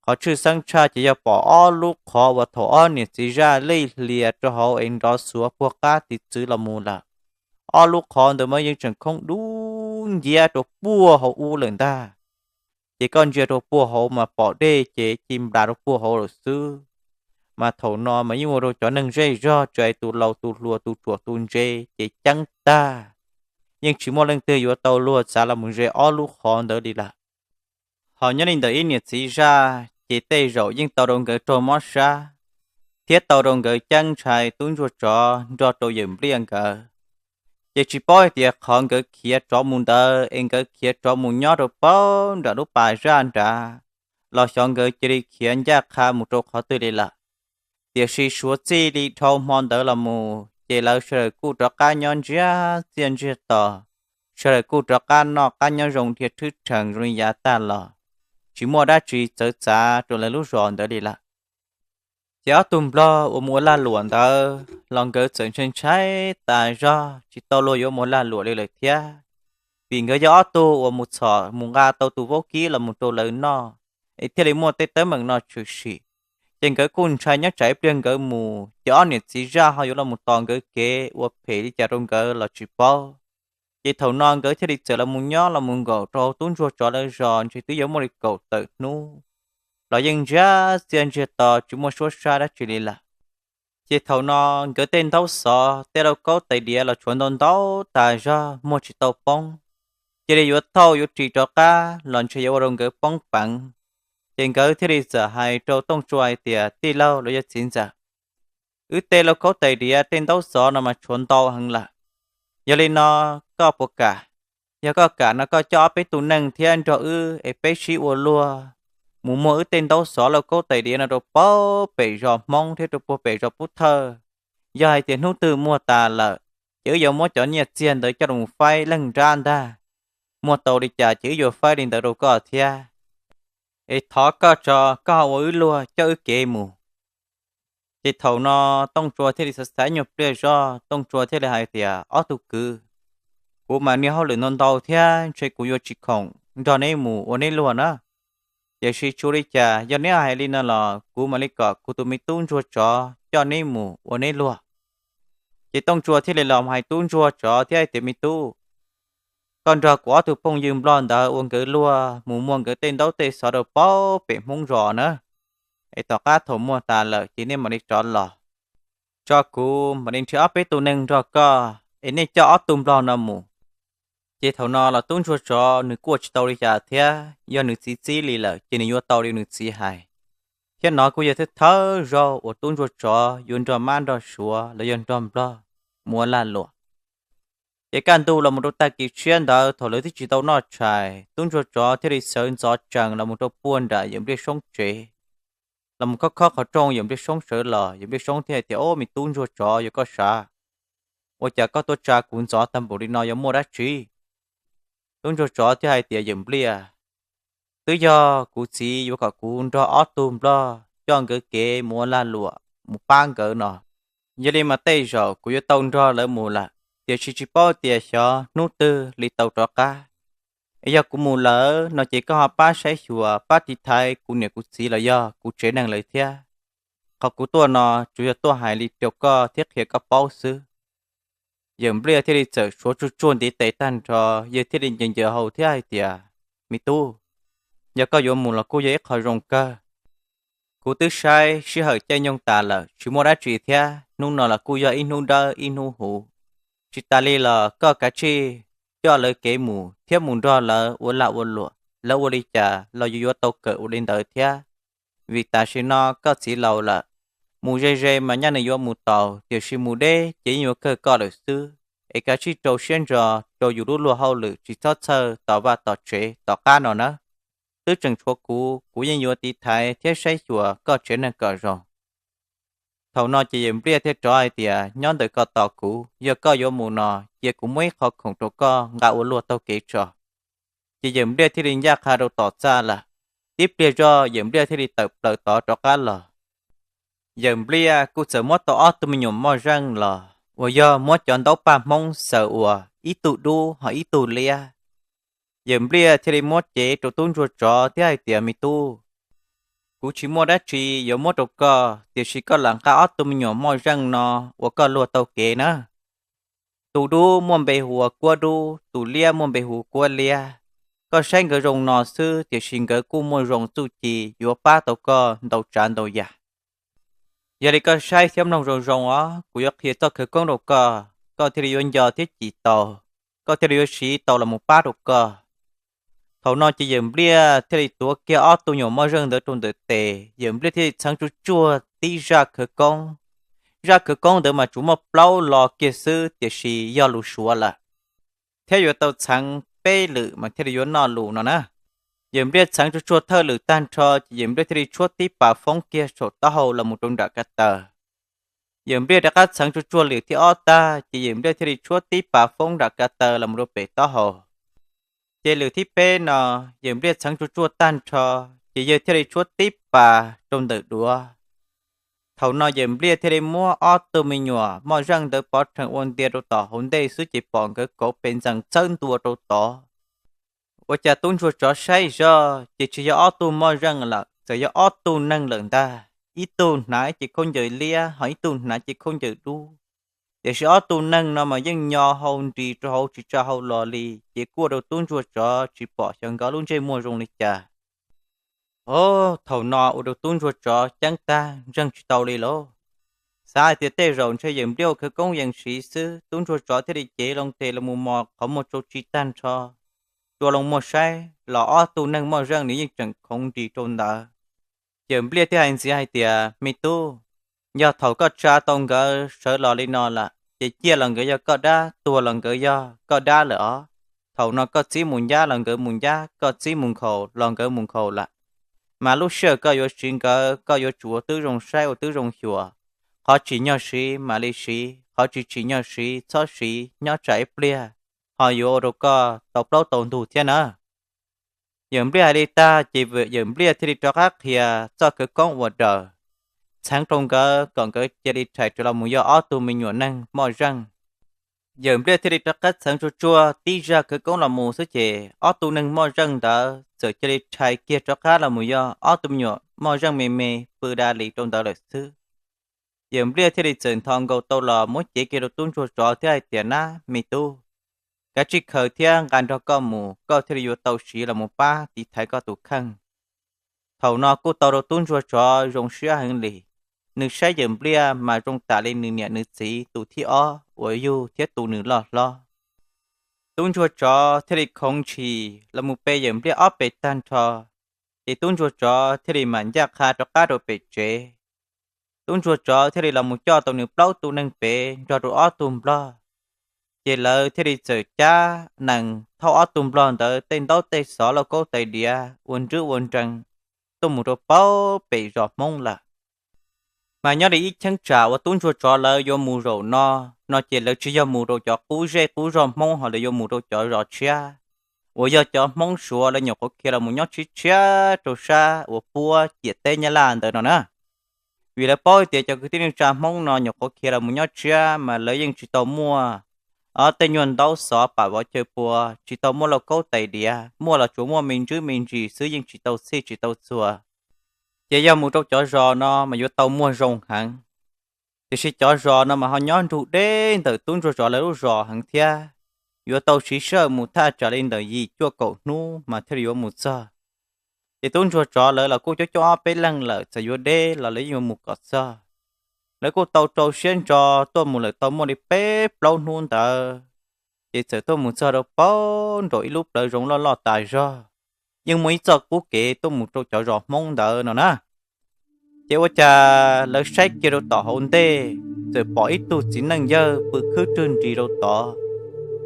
Qhov tshwj xeeb tshaj ces yog pom ob lub qhov uas thaum ob niam txiv zaj lij hlias rau hauv es nrov xuav puag qab tiv txwv los mus lawm. Ob lub qhov ntawd mas yeej tseem khoob dub nciab rau puag hauv ub lawm ntag. Ces koj ntsia rau puag hauv mas pom dej ces ci nplas rau puag hauv lawm xwb. Mas thaum no mas yeej ua rau cov neeg zej zog tsis hais tus laus tus hluas tus ruam tus ntse ces ceeb tag. Yeej tsis muaj leej twg yuav tau luag txav los mus ze ob lub qhov ntawd li lawm. Ho nyob li ntawm ib niam txiv zaj ces tej zaum yeej tau rau nkawd raug mob sab thiab tau rau nkawd ceeb ntshai tub ntsuag tsov nrog rau yawm npliaj nkawd. Ces tsis paub hais tias qhov nkawd khiav tsov mus ntawd es nkawd khiav tsov mus nyob rau paub nram lub pas zaj nrad los xyov nkawd cia li khiav ncaj qha mus rau qhov twg li lawm. Tiam sis suav txij li dhau hmo ntawd los mus ces lawv sawv daws kuj rov qab nyob ntsiag txiaj ntsiag to, sawv daws kuj rov qab noj qab nyob zoo dhia rhwb rhees zoo li yav tag los, tsis muaj dab tsi txawv txav rau lawv lub zos ntawd li lawm. Ces ob tug nplog uas mus ua lag luam ntawd los nkawd txawm ntshai ntshai tas zog tsis tau luag yuav mus lag luam li lawm thiab, vim nkawd yog ob tug uas mus txhom mus nqa tau tus vaub kib los mus rau lawv noj es thiaj li muaj tej teeb meem no tshwm sim. Ces nkawd kuj ntshai nyob tsam ib pliag nkawd mus ces ob niam txiv zaj ho yuav los mus tos nkawd kev ua phem li cas rau nkawd los tsis paub. Ces thaum no nkawd thiaj li txawm los mus nyob los mus nkaum rau hauv tub ntsuag tsov lawv zos ntshe twb yuav muaj li kaum tawm hnub los yeej ntsiag txiaj ntsiag to tsis muaj suab sab dab tsi li lawm. Ces thaum no nkawd tej ntaub xov tej lauj kaub tais diav los tshuav ntau ntau tas zog muag tsis tau poob, cia li yuav thauj yuav ris rov qab los ntshe yuav ua rau nkawd poob peev. Ces nkawd thiaj li txawm hais rau Tooj Tsua hais tias, Tij laug los yog txiv ntxawm, wb tej lauj kaub tais diav tej ntaub xov no mas tshuav ntau heev lawm. Yog li no koj puas kam, yog koj kam no koj coj ob peb tus neeg thiab nrog wb es peb sib ua luag mus muag wb tej ntaub xov lauj kaub tais diav no rau puag pem zos Hmoob thiab rau puag pem zos Pub Thawj. Yog hais tias hnub twg muag tas lawm, ces wb yuav muab cov nyiaj txiag ntawd coj los faib leej nrab ntag. Muag tau li cas ces wb yuav faib li ntawd rau koj thiab. Es thov koj tso, koj ho ua wb luag coj wb kev mus. Ces thaum no Tooj Tsua thiaj li xav xav ib nyuag pliag zog, Tooj Tsua thiaj li hais tias, Ob tug kwv, kuv mas niag hauj lwm ntau ntau thiab ntshe kuv yuav tsis khoom nrog neb mus ua neb luag na. Tiam sis tsis ua li cas, yog neb hais li no los kuv mam li kom kuv tus me tub ntsuag tsov coj neb mus ua neb luag. Ces Tooj Tsua thiaj li los hais tub ntsuag tsov thiab hais tias, Me tub, koj nrog kuv ob tug phooj ywg nplog ntawd ua nkawd luag mus muag nkawd tej ntaub tej xov rau puag pem Hmoob zos na. Es tom qab thaum muag tas lawm ces nej mam li rov los, tso kuv mam li nrhiav ob peb tug neeg nrog koj es nej coj ob tug nplog no mus. Ces thaum no los tub ntsuag tsov nws kuj ua tsis tau li cas thiab, yog nws txiv txib li lawm ces nws yuav tau li nws txiv hais. Thiab no kuj yog thawj thawj zaug uas tub ntsuag tsov yuav nrog mab nrog suav los yog nrog nplog mus ua lag luam. Ces kaj ntug los mus rau tag kis tshiab ntawd thaum lawv twb tsis tau noj tshais, tub ntsuag tsov thiaj li sawv ntxov tsees los mus rau puag nram yawm Npliaj Soob tsev, los mus khob khob qhov rooj, yawm Npliaj Soob sawv los, yawm Npliaj Soob thiaj hais tias, Ob, me tub ntsuag tsov, yog koj sav, ua cas koj tuaj tsa kuv ntxov tag npaum li no yog muaj dab tsi? Tub ntsuag tsov thiaj hais tias, Yawm Npliaj, twb yog kuv txiv yuav kom kuv nrog ob tug nplog coj nkawd kev mus ua lag luam mus pab nkawd no. Yog li mas tej zaum kuv yuav tau nrog lawv mus lawm, tiam sis tsis paub tias xyov hnub twg li tau rov qab. Es yog kuv mus lawm no ces koj ho pab saib xyuas pab tiv thaiv kuv niam kuv txiv los yog kuv tsev neeg lawv thiab. Qhov kuv tuaj no tsuas yog tuaj hais li rau koj thiab qhia koj paub xwb. Yawm Npliaj thiaj li txawm suav tsuag tsuag ntiv tes tag nrho, yawg thiaj li ncaws ncaws hau thiab hais tias, Me tub, yog koj yuav mus los kuj yog ib qho zoo kawg. Kuv twb saib sij hawm caij nyoog tas lawm tsis muaj dab tsi thiab, hnub no los kuj yog ib hnub dawb ib hnub huv. Tsis tas li los koj kav tsij coj lawv kev mus thiab mus nrog lawv ua lag ua luam, lawv ua li cas los yus yuav tau kawm ua li ntawd thiab. Vim tam sim no koj txiv laus lawm, mus ze ze mas nyaj nws yuav mus taus, tiam sis mus deb ces yeej yuav kawg koj lawm xwb. es kav tsij rau siab ntso rau yus lub luag hauj lwm, tsis txhob txhawj tos vaj tos tsev tom qab no nawb. Twb tseem tshuav kuv, kuv yeej yuav tiv thaiv thiab saib xyuas koj tsev neeg kom zoo. Thaum no ces yawm Npliaj thiaj rov hais tias, Nyob ntawm ko tos kuv, yog koj yuav mus no, cia kuv muab ib qho khoom rau koj nqa ua luag taug kev tso. Ces yawm Npliaj thiaj li ncaj qha rau tom txaj lawm. Tib pliag zoj yawm Npliaj thiaj li tawm plaws tod rov qab los. Yawm Npliaj kuj txawm muab tau ob tug me nyuam moj zeej los uas yog muab cov ntaub paj Hmoob xaws ua ib tug dub ho ib tug liab. Yawm Npliaj thiaj li muab cev rau tub ntsuag tsov thiab hais tias, Me tub, kuv tsis muaj dab tsi yuav muab rau koj, tiam sis koj lam nqa ob tug me nyuam moj zeej no ua koj luag taug kev na. Tus dub muaj npe hu ua Kuab Dub, tus liab muaj npe hu Kuab Liab. Koj saib nkawd zoo no xwb, tiam sis nkawd kuj muaj zoo txuj ci yuav pab tau koj ntau tsav ntau yam. Yog li koj saib thiab mloog zoo zoo os, kuv yuav qhia txoj khawv koob rau koj, koj thiaj li yuav nco thiab cim tau, koj thiaj li yuav siv tau los mus pab rau koj. Thaum no ces yawm Npliaj thiaj li tuav kiag ob tug nyuam moj zeej ntawd rau ntawm tes, yawm Npliaj thiaj li txheev tsuj tsuag tib zaj khawv koob. Zaj khawv koob ntawd mas tsuas muaj plaub lo kiag xwb, tiam sis yog lus Suav lawm, thiab yuav tau txheev peb lwm mas thiaj li yuav noj lus no na. Yawm Npliaj txheev tsuj tsuag thawj lwm tag nrho ces yawm Npliaj thiaj li tshuab tib pas foob kiag saum taub hau los mus rau nram ko taw. Yawm Npliaj rov qab txheev tsuj tsuag lwm thib ob tag ces yawm Npliaj thiaj li tshuab tib pas foob nram ko taw los mus rau pem taub hau. Ces lwm thib peb no, yawm Npliaj txheev tsuj tsuag tag nrho, ces yawg thiaj li tshuab tib pas rau ntawm duav. Thaum no yawm Npliaj thiaj li muab ob tug me nyuam moj zeej ntawd pov rhees ua ntia rau tom hauv ntej xwb ces pom nkawd kauv pes ntxees txawb ntua rau tod. Ua cas tub ntsuag tsov saib zoj ces tsis yog ob tug moj zeej lawm, txawm yog ob tug neeg lawm ntag. Ib tug hnav cev khaub ncaws liab ho ib tug hnav cev khaub ncaws dub. Tiam sis ob tug neeg no mas yeej nyo hau nris rau hauv tsis tsa hau los li, ces kuj ua rau tub ntsuag tsov tsis pom xyov nkawd lub ntsej muag zoo li cas. Os, thaum no ua rau tub ntsuag tsov ceeb tag ntseeg tsis tau li lauj. Xav hais tias tej zaum ntshe yawm Npliaj ua khawv koob yees siv xwb, tub ntsuag tsov thiaj li cev loo tes los mus mos qhov muag tsau tsi tag nrho, rua loo muag saib los ob tug neeg moj zeej nws yeej tseem khoov nris rau ntawd. Yawm Npliaj thiaj hais ntxiv hais tias, Me tub, yog thaum koj tsa tau nkawd sawv los li no lawm ces ciaj los nkawd yog koj dab, tuag los nkawd yog koj dab lawm os. Thaum no koj txib mus ncab los nkawd mus ncab, koj txib mus nkhaus los nkawd mus nkhaus lawm. Mas lub sij hawm koj yuav siv nkawd, koj yuav tsum ua tib zoo saib ua tib zoo xyuas. Qhov tsim nyog siv mam li siv, qhov tsis tsim nyog siv txhob siv, nyob tsam ib pliag ho yuav ua rau koj tau plaub tau ntug thiab na. Yawm Npliaj hais li tag ces Yawm Npliaj thiaj li rov qab qhia txoj khawv koob ua daws, txheev rau nkawd kom nkawd cia li rhais rawv los mus yog ob tug me nyuam neeg moj zeej. Yawm Npliaj thiaj li rov qab txheev tsuag tsuag tib zaj khawv koob los mus xwb ces ob tug neeg moj zeej ntawd txawm cia li rhais kiag rov qab los mus yog ob tug me nyuam moj zeej me me pw da li rau ntawd lawm xwb. Yawm Npliaj thiaj li txawm nthos nkaus tau los muab cev kiag rau tub ntsuag tsov thiab hais tias, Nab me tub, kav tsij khaws thiab nqa nrog koj mus, koj thiaj li yuav tau siv los mus pab tiv thaiv koj tus kheej. Thaum no kuj tau rau tub ntsuag tsov zoo siab heev li. Nws saib Yawm Npliaj mas zoo tam li nws niam nws txiv tus thib ob uas yug thiab tu nws loj hlob. Tub ntsuag tsov thiaj li khoov ntshis los mus pe Yawm Npliaj ob pes tag nrho, ces tub ntsuag tsov thiaj li mam ncaj qha rov qab rau pem tsev. Tub ntsuag tsov thiaj li los mus coj tau nws plaub tug neeg pem nrog rau ob tug nplog, ces lawv thiaj li txawm cab nees thauj ob tug nplog ntawd tej ntaub tej xov lauj kaub tais diav ua nrwb ua nrees tuaj mus rau paub pem zos Hmoob lawm. Mas nyob li ib cheeb tsam uas tub ntsuag tsov lawv yuav mus zaum no, no ces lawv tsis yog mus rau cov qub zej qub zog Hmoob ho lawv yuav mus rau cov zos tshiab uas yog cov Hmoob Suav lawv nyuam qhuav khiav los mus nyob tshiab tshiab rau sab uas puab ciam teb Nyab Laj ntawd no na. Vim lawv paub tias cov kwv tij neej tsa Hmoob no nyuam qhuav khiav los mus nyob tshiab mas lawv yeej tsis tau muaj tej nyuag ntaub xov pam vov chaw pua, tsis tau muaj lauj kaub tais diav, muaj los tsuas muaj me ntswb me ntsis xwb, yeej tsis tau txhij tsis tau txhua. Ces yog mus rau cov zos no mas yuav tau muag zoo heev. Tiam sis cov zos no mas ho nyob nrug deb ntawm tub ntsuag tsov lawv lub zos heev thiab, yuav tau siv sij hawm mus thaj tsam li ntawm yim cuaj kaum hnub mas thiaj li yuav mus txog. Ces tub ntsuag tsov lawv los kuj coob coob ob peb leeg lawm, txawm yuav deb los lawv yeej yuav mus kom txog. Lawv kuj tau rau siab ntso tuaj mus lawm tau muaj li peb plaub hnub ntawd, ces txawm tuaj mus txog rau paub nraum ib lub plawv zoov loj loj tas zog, yeej muaj ib txoj qub kev tuaj mus rau cov zos Hmoob ntawd no na. Ces ua cas lawv saib kiag rau tom hauv ntej, txawm pom ib tug txiv neej yawg pw khwb rwg nris rau tod.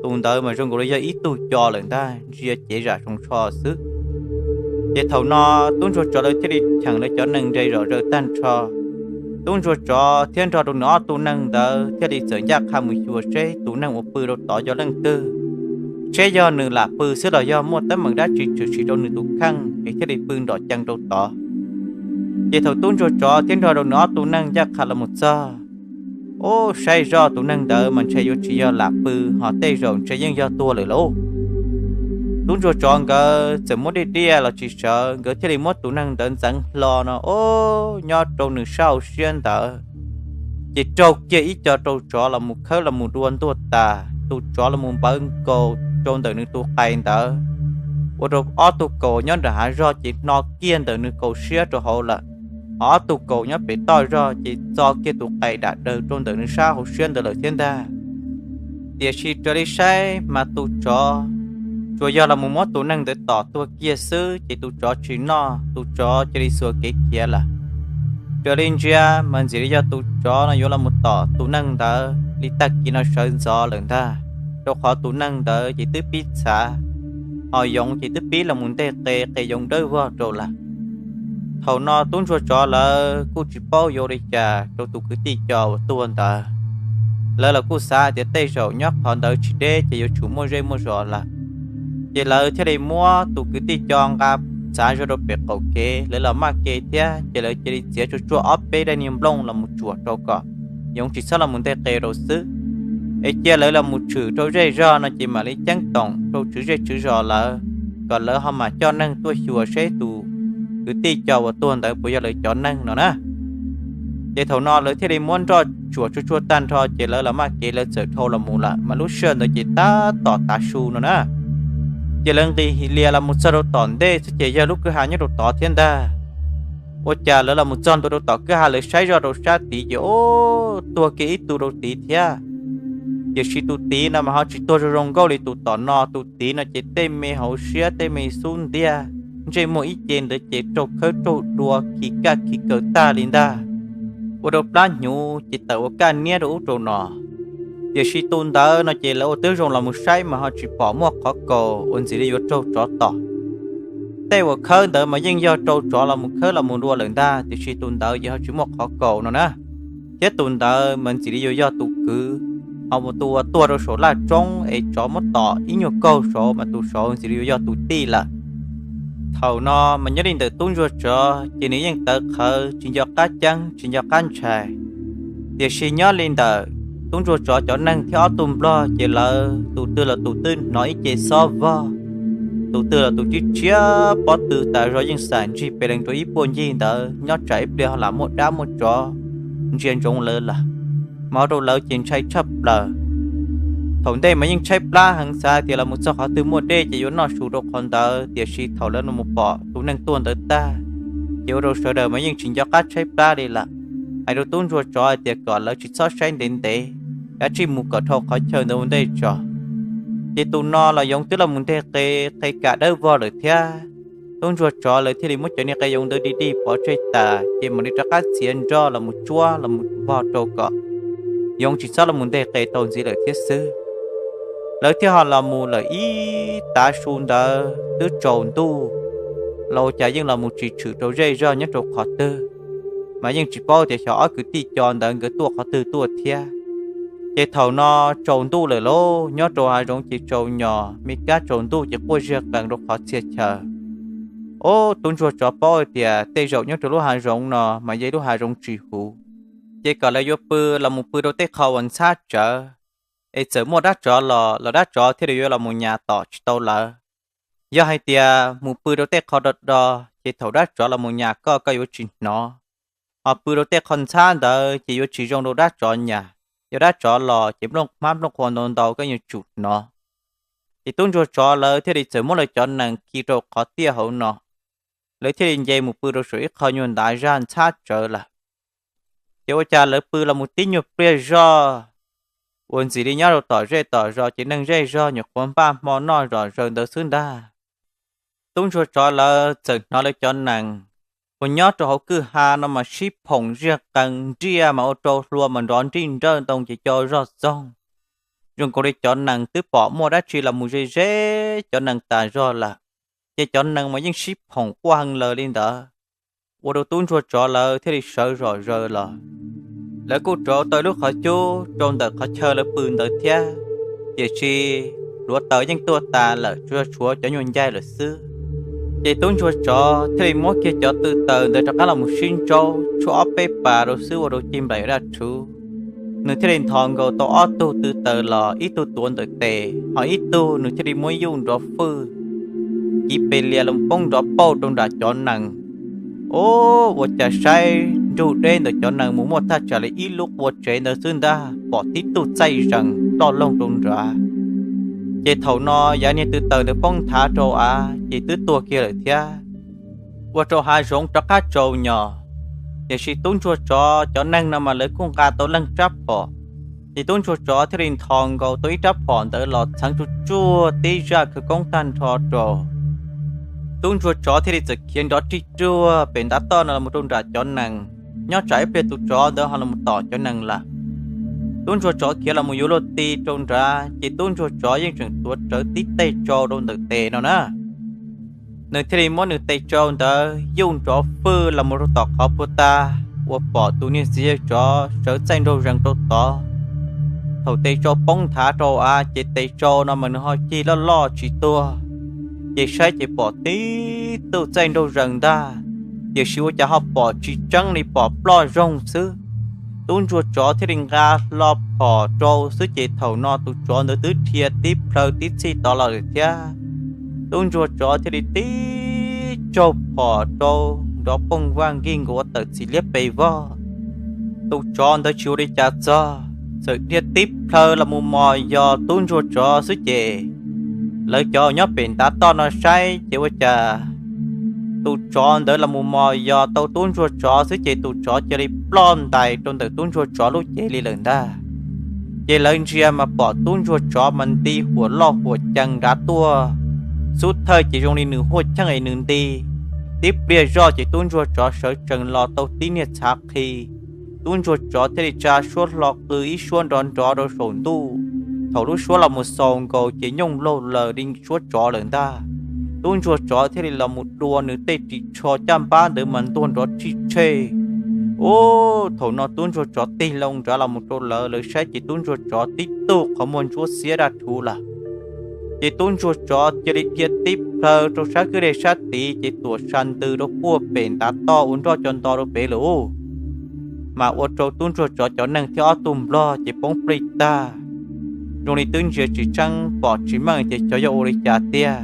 Tus ntawd mas zoo nkaus li yog ib tug co lawm ntag, ntsia cev zam zoo tsho xwb. Ces thaum no tub ntsuag tsov lawv thiaj li cheem lawv cov nees nres zom zaws tag nrho. Tub ntsuag tsov thiab nrog rau nws ob tug neeg ntawd thiaj li txawm ncaj qha mus xyuas seb tus neeg uas pw rau tod yog leej twg, seb yog nws lam pw xwb los yog muaj teeb meem dab tsi tshwm sim rau nws tus kheej es thiaj li pw nrom cees rau tod. Ces thaum tub ntsuag tsov thiab nrog rau nws ob tug neeg ncaj qha los mus txog, ub, saib zoj tus neeg ntawd mas ntshe yuav tsis yog lam pw, ho tej zaum ntshe yeej yog tuag lawm lauj. Tub ntsuag tsov nkawd txawm muab diaj diaj los tsis sawv, nkawd thiaj li muab tus neeg ntawd ntxeev hlo no, ub, nyob rau nws sab hauv siab ntawd ces raug kiag ib co rau tsov los mus khawb los mus dua ntuj tas, tus tsov los mus npawv nkaus rau ntawm nws tus qais ntawd, ua rau ob tug kaus nyob nram hav zog ces hno kiag ntawm nws kaus siab rau hauv lawm. Ho ob tug kaus nyob pem toj zog ces txo kiag tus qais dam daws rau ntawm nws sab hauv siab ntawd lawm thiab ntag. Tiam sis raws li saib mas tus tsov tsuas yog los mus muab tus neeg ntawd tom tuag kiag xwb ces tus tsov tsis noj, tus tsov cia li xuas kev khiav lawm. Raws li ntsia mas ntxim li yog tus tsov no yuav los mus tom tus neeg ntawd li tag kis no sawv ntxov lawm ntag, rau qhov tus neeg ntawd ces twb pib txhav, ho yoov ces twb pib los mus nteg qe, qe yoov dawb vog rau lawm. Thaum no tub ntsuag tsov lawv kuj tsis paub yuav ua li cas rau tus kwv tij co uas tuag ntawd. Lawv los kuj xav tias tej zaum nyob qhov ntawd tsis deb ces yuav tsum muaj zej muaj zos lawm. Ces lawv thiaj li muab tus kwv tij co nqa txav zog rau pem qaum kev, lawv los maj ke thiab ces lawv cia li txiav tsuag tsuag ob peb daim niag nplooj los mus tsuam rau kom yoov tsis txhob los mus nteg qe rau xwb. Es cia lawv los mus tshwm rau zej zog no ces mam li ceeb toom rau tswv zej tswv zos lawv, kom lawv ho mam coj neeg tuaj xyuas seb tus kwv tij co uas tuag ntawd puas yog lawv cov neeg no na. Ces thaum no lawv thiaj li muab nroj tsuam tsuag tsuag tag nrho ces lawv los maj kev lawv txawm dhau los mus lawm, mas lub sij hawm ntawd ces tab tom tav su no na. Ces lawv nqis lias los mus txog rau tom ntej xwb ces yog lub kwj ha nyob rau tod thiab ntag. Ua cas lawv los mus txog ntua rau tom kwj ha lawv saib zoj rau sab tid ces ub, tuag kiag ib tug rau tid thiab. Tiam sis tus tid no mas ho tsis tuag zoo zoo nkauj li tus tom no, tus tid no ces tej me hauv siab tej me xub ntiag, ntsej muag ib ce ntawd ces raug khawb raug dua khi kaj khi kaws tag li ntag, ua rau plab hnyuv ces tawm ua kaj niab rau ub rau no. Tiam sis tus ntawd no ces lawv ua tib zoo los mus saib mas ho tsis pom muaj qhov kaus uas ntxim li yuav raug tsov tom. Tej uas khawb ntawd mas yeej yog rau tsov los mus khawb los mus dua lawm ntag, tiam sis tus ntawd ces ho tsis muaj qhov kaus no na. Thiab tus ntawd mas ntxim li yuav yog tus kwv, ho mus tus uas tuag rau saum laj roob es tsov muab tom ib nyuag kaug saud mas tus saud ntxim li yuav yog tus tij lawm. Thaum no mas nyob li ntawm tub ntsuag tsov ces nws yeej tawv qhawv tsis nco qab ceeb tsis nco qab ntshai. Tiam sis nyob li ntawm tub ntsuag tsov cov neeg thiab ob tug nplog ces lawv tus twg los tus twb hnov ib ce xob vog, tus twg los tus tsib tshiab pob tw tas zog yeej xam ntsig pes lees rau ib puag ncig ntawd nyob tsam ib pliag ho lam muaj dab muaj tsov ntsia ntsoov lawv lawm. Mas ua rau lawv ces ntshai tshaj plaws. Thaum ntej mas yeej tshaib plab heev xav tias los mus txog qhov twg muaj dej ces yuav noj su rau qhov ntawd, tiam sis thaum lawv los mus pom tus neeg tuag ntawd tag ces ua rau sawv daws mas yeej tsis nco qab tshaib plab li lawm. Hais rau tub ntsuag tsov hais tias kom lawv tsis txhob saib ntev ntev, kav tsij mus kom dhau qhov chaw ntawd ua ntej tso. Ces tus no los yoov twb los mus nteg qe, qe kam dawb vog lawm thiab. Tub ntsuag tsov lawv thiaj li muab cov niag qe yoov ntawd dig dig pov tseg tas ces mam li rov qab txiav nroj los mus tsuab los mus vog rau kom yoov tsis txhob los mus nteg qe tau ntxiv lawm thiab xwb. Lawv thiaj ho los mus lawm ib tav su ntawd twb tsaus ntuj los ua cas yeej los mus tsis tshwm rau zej zog nyob rau qhov twg, mas yeej tsis paub tias xyov ob kwv tij co ntawd nkawd tuaj qhov twg tuaj thiab. Ces thaum no tsaus ntuj lawm lauj, nyob rau hav zoov ces tsaus nyos, me kab tsaus ntuj ces quaj ziag qees rau qhov txhia chaw. Ub, tub ntsuag tsov paub hais tias tej zaum nyob rau lub hav zoov no mas yog ib lub hav zoov tsis huv, ces kom lawv yuav pw los mus pw rau tej qho uas ntxhab tsawv, es txawm muaj dab tsov los los dab tsov thiaj li yuav los mus nyas tom tsis tau lawv. Yog hais tias mus pw rau tej qho do do ces thaum dab tsov los mus nyas koj, koj yuav tsis hnov. Ho pw rau tej qho ntxhab ntawd ces yuav tsis zoo rau dab tsov nyas, yog dab tsov los ces nplooj hmab nplooj qhua ntau ntau koj yuav tsum hnov. Ces tub ntsuag tsov lawv thiaj li txawm muab lawv cov nees khi rau qhov tiaj hauv no, lawv thiaj li nce mus pw rau saum ib qho nyuag ntav zaj ntxhab tsawv lawm. Ces ua cas lawv pw los mus tib nyuag pliag zoj uas ntxim li nyob rau tom zej tom zos ces neeg zej zog nyuam qhuav npaj hmo noj zom zaws ntawd xwb ntag. Tub ntsuag tsov lawv txawm hnov lawv cov nees uas nyob rau hauv kwj ha no mas sib phoom ziag qees nriaj mas ua rau hlua mas nrov nrij nrawj ntoo ces co zog txoog. Zoo nkaus li cov nees twb pom muaj dab tsi los mus ze ze cov nees tas zog lawm, ces cov nees mas yeej sib phoom quaj heev lawm li ntawd, ua rau tub ntsuag tsov lawv thiaj li sawv zom zaws los. Lawv kuj rauv tau lub qhov cub rau ntawm qhov chaw lawv pw ntawd thiab, tiam sis hluav taws yeej tuaj tas lawm, tsuas tshuav cov nyuag ncaig lawm xwb. Ces tub ntsuag tsov thiaj li muab kiag cov tw taws ntawd rov qab los mus sib ntsaub tshuab ob peb pas rau xwb ua rau cig nplaim daj rhuv. Nws thiaj li nthos nkaus tau ob tug tw taws los, ib tug tuav ntawm tes, ho ib tug nws thiaj li muab yuj nrov fwj kiv pes lias los poob nrov pauj rau nram cov nees. Ub, ua cas saib nrug deb ntawm cov nees mus muaj thaj tsam li ib lub qua tsev ntawd xwb ntag, pom tib tug txaij zees ploj loog rau nrad. Ces thaum no yav niag tw taws ntawd poob nthav rau av ces twb tuag kiag lawm thiab, ua rau hav zoov rov qab tsaus nyos. Tiam sis tub ntsuag tsov cov neeg no mas lawv kuj nqa tau leej rab phom, ces tub ntsuag tsov thiaj li nthos nkaus tau ib rab phom ntawd los txheev tsuj tsuag tib zaj khawv koob tag nrho rau. Tub ntsuag tsov thiaj li txawm khiav nrov rig ruag pem ntav toj no los rau nram cov nees, nyob tsam ib pliag tus tsov ntawd ho los tom cov nees lawm. Tub ntsuag tsov khiav los mus yuav luag ti rau nrad, ces tub ntsuag tsov yeej tseem tuav rawv tib teg tsau rau ntawm tes no na. Nws thiaj li muab nws teg tsau ntawd yuj nrov fwj los mus rau tom qhov puag ta, ua pom tus niag txiv yawg tsov sawv txaij nraug zees rau tod. Thaum teg tsau poob nthav rau av ces teg tsau no mas nws ho cig loj loj tsis tuag, ces saib ces pom tib tug txaij nraug zees ntag, tiam sis ua cas ho pom tsis tseeb li, pom ploj zoog xwb. Tub ntsuag tsov thiaj li nqa hlo phom rau xwb ces thaum no tus tsov ntawd twb dhia tib plhaw tib txhij tod los lawm thiab. Tub ntsuag tsov thiaj li tib tsaug phom rau, nrov pooj vaj nkig nkaus ua tawm txim liab pes vog. Tus tsov ntawd tsis ua li cas txog, txawm dhia tib plhaw los mus mos yos tub ntsuag tsov xwb ces lawv cov nyob pem ntav toj no saib ces ua cas tus tsov ntawd los mus mos yos tau tub ntsuag tsov xwb ces tus tsov cia li ploj ntais rau ntawm tub ntsuag tsov lub cev li lawm ntag. Ces lawv ntsia mas pom tub ntsuag tsov mas nti huam loj huam cees nrad tuaj, xub thawj ces zoo li nws huaj cheej es nws nti. Tib pliag zoj ces tub ntsuag tsov sawv tsees los tau tib niag txhav qhi. Tub ntsuag tsov thiaj li tsa suab hlo qw ib suab nrov nrov rau saum ntuj. Thaum lub suab los mus xaus nkaus ces nyooj laug laws li suab tsov lawm ntag. Tub ntsuag tsov thiaj li los mus dua nws tej ris tsho caj npab ntawd mas ntuag nrov tshij tshej. Ub, thaum no tub ntsuag tsov tig loo nrad los mus rau lawv, lawv saib ces tub ntsuag tsov tib tug qhov muag ntsuab xiab daj rhuv lawm. Ces tub ntsuag tsov cia li dhia tib plhaw rau sab kwj deg sab tid ces tuam sa ntws rau puag pem ntav toj ua nroj co nto rau pem lawm ub. Mas ua rau tub ntsuag tsov cov neeg thiab ob tug nplog ces poob plig tag, zoo li twb ntsia tsis tseeb pom tsis meej tias xyov yog ua li cas tiag.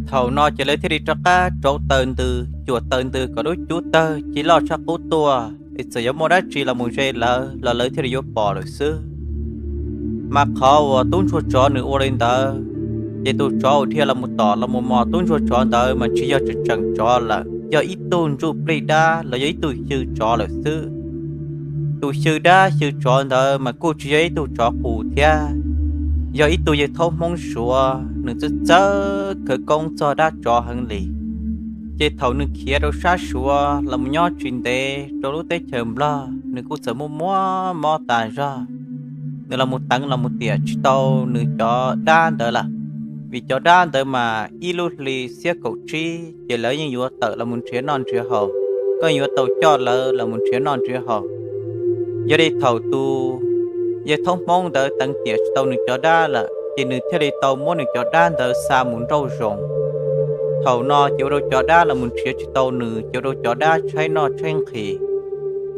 Thaum no ces lawv thiaj li rov qab rauv taws ntws, cuam taws ntws kom lub cub tawg ci loj tshaj qub tuaj es txawm yuav muaj dab tsi los mus ze lawv los lawv thiaj li yuav pom lawm xwb. Mas qhov uas tub ntsuag tsov nws ua li ntawd, ces tus tsov uas dhia los mus tom los mus mos tub ntsuag tsov ntawd mas tsis yog tseem tseem tsov lawm, yog ib tug ntsuj plig dab los yog ib tug xyw tsov lawm xwb. Tus xyw dab xyw tsov ntawd mas kuj tsis yog ib tug tsov qus thiab, yog ib tug yawg thaub Hmoob Suav, nws txawj txawj khawv koob txog dab tsov heev li. Ces thaum nws khiav rau sab Suav los mus nyob tsis ntev rau lub teb chaws Nplog, nws kuj txawm muaj muab mob tas zog. Nws los mus teev los mus tiam tsis tau nws cov dab ntawd lawm, vim cov dab ntawd mas ib lub hli xiab kaum tsib ces lawv yeej yuav tawm los mus nrhiav noj nrhiav haus, koj yuav tau coj lawv los mus nrhiav noj nrhiav haus. Yog li thaum tus yawg thaub Hmoob ntawd teev tiam tsis tau nws cov dab lawm ces nws thiaj li tau muab nws cov dab ntawd xa mus nrauj zoov. Thaum no ces ua rau cov dab los mus nrhiav tsis tau nws, ces ua rau cov dab tshaib noj tshaib nqhis.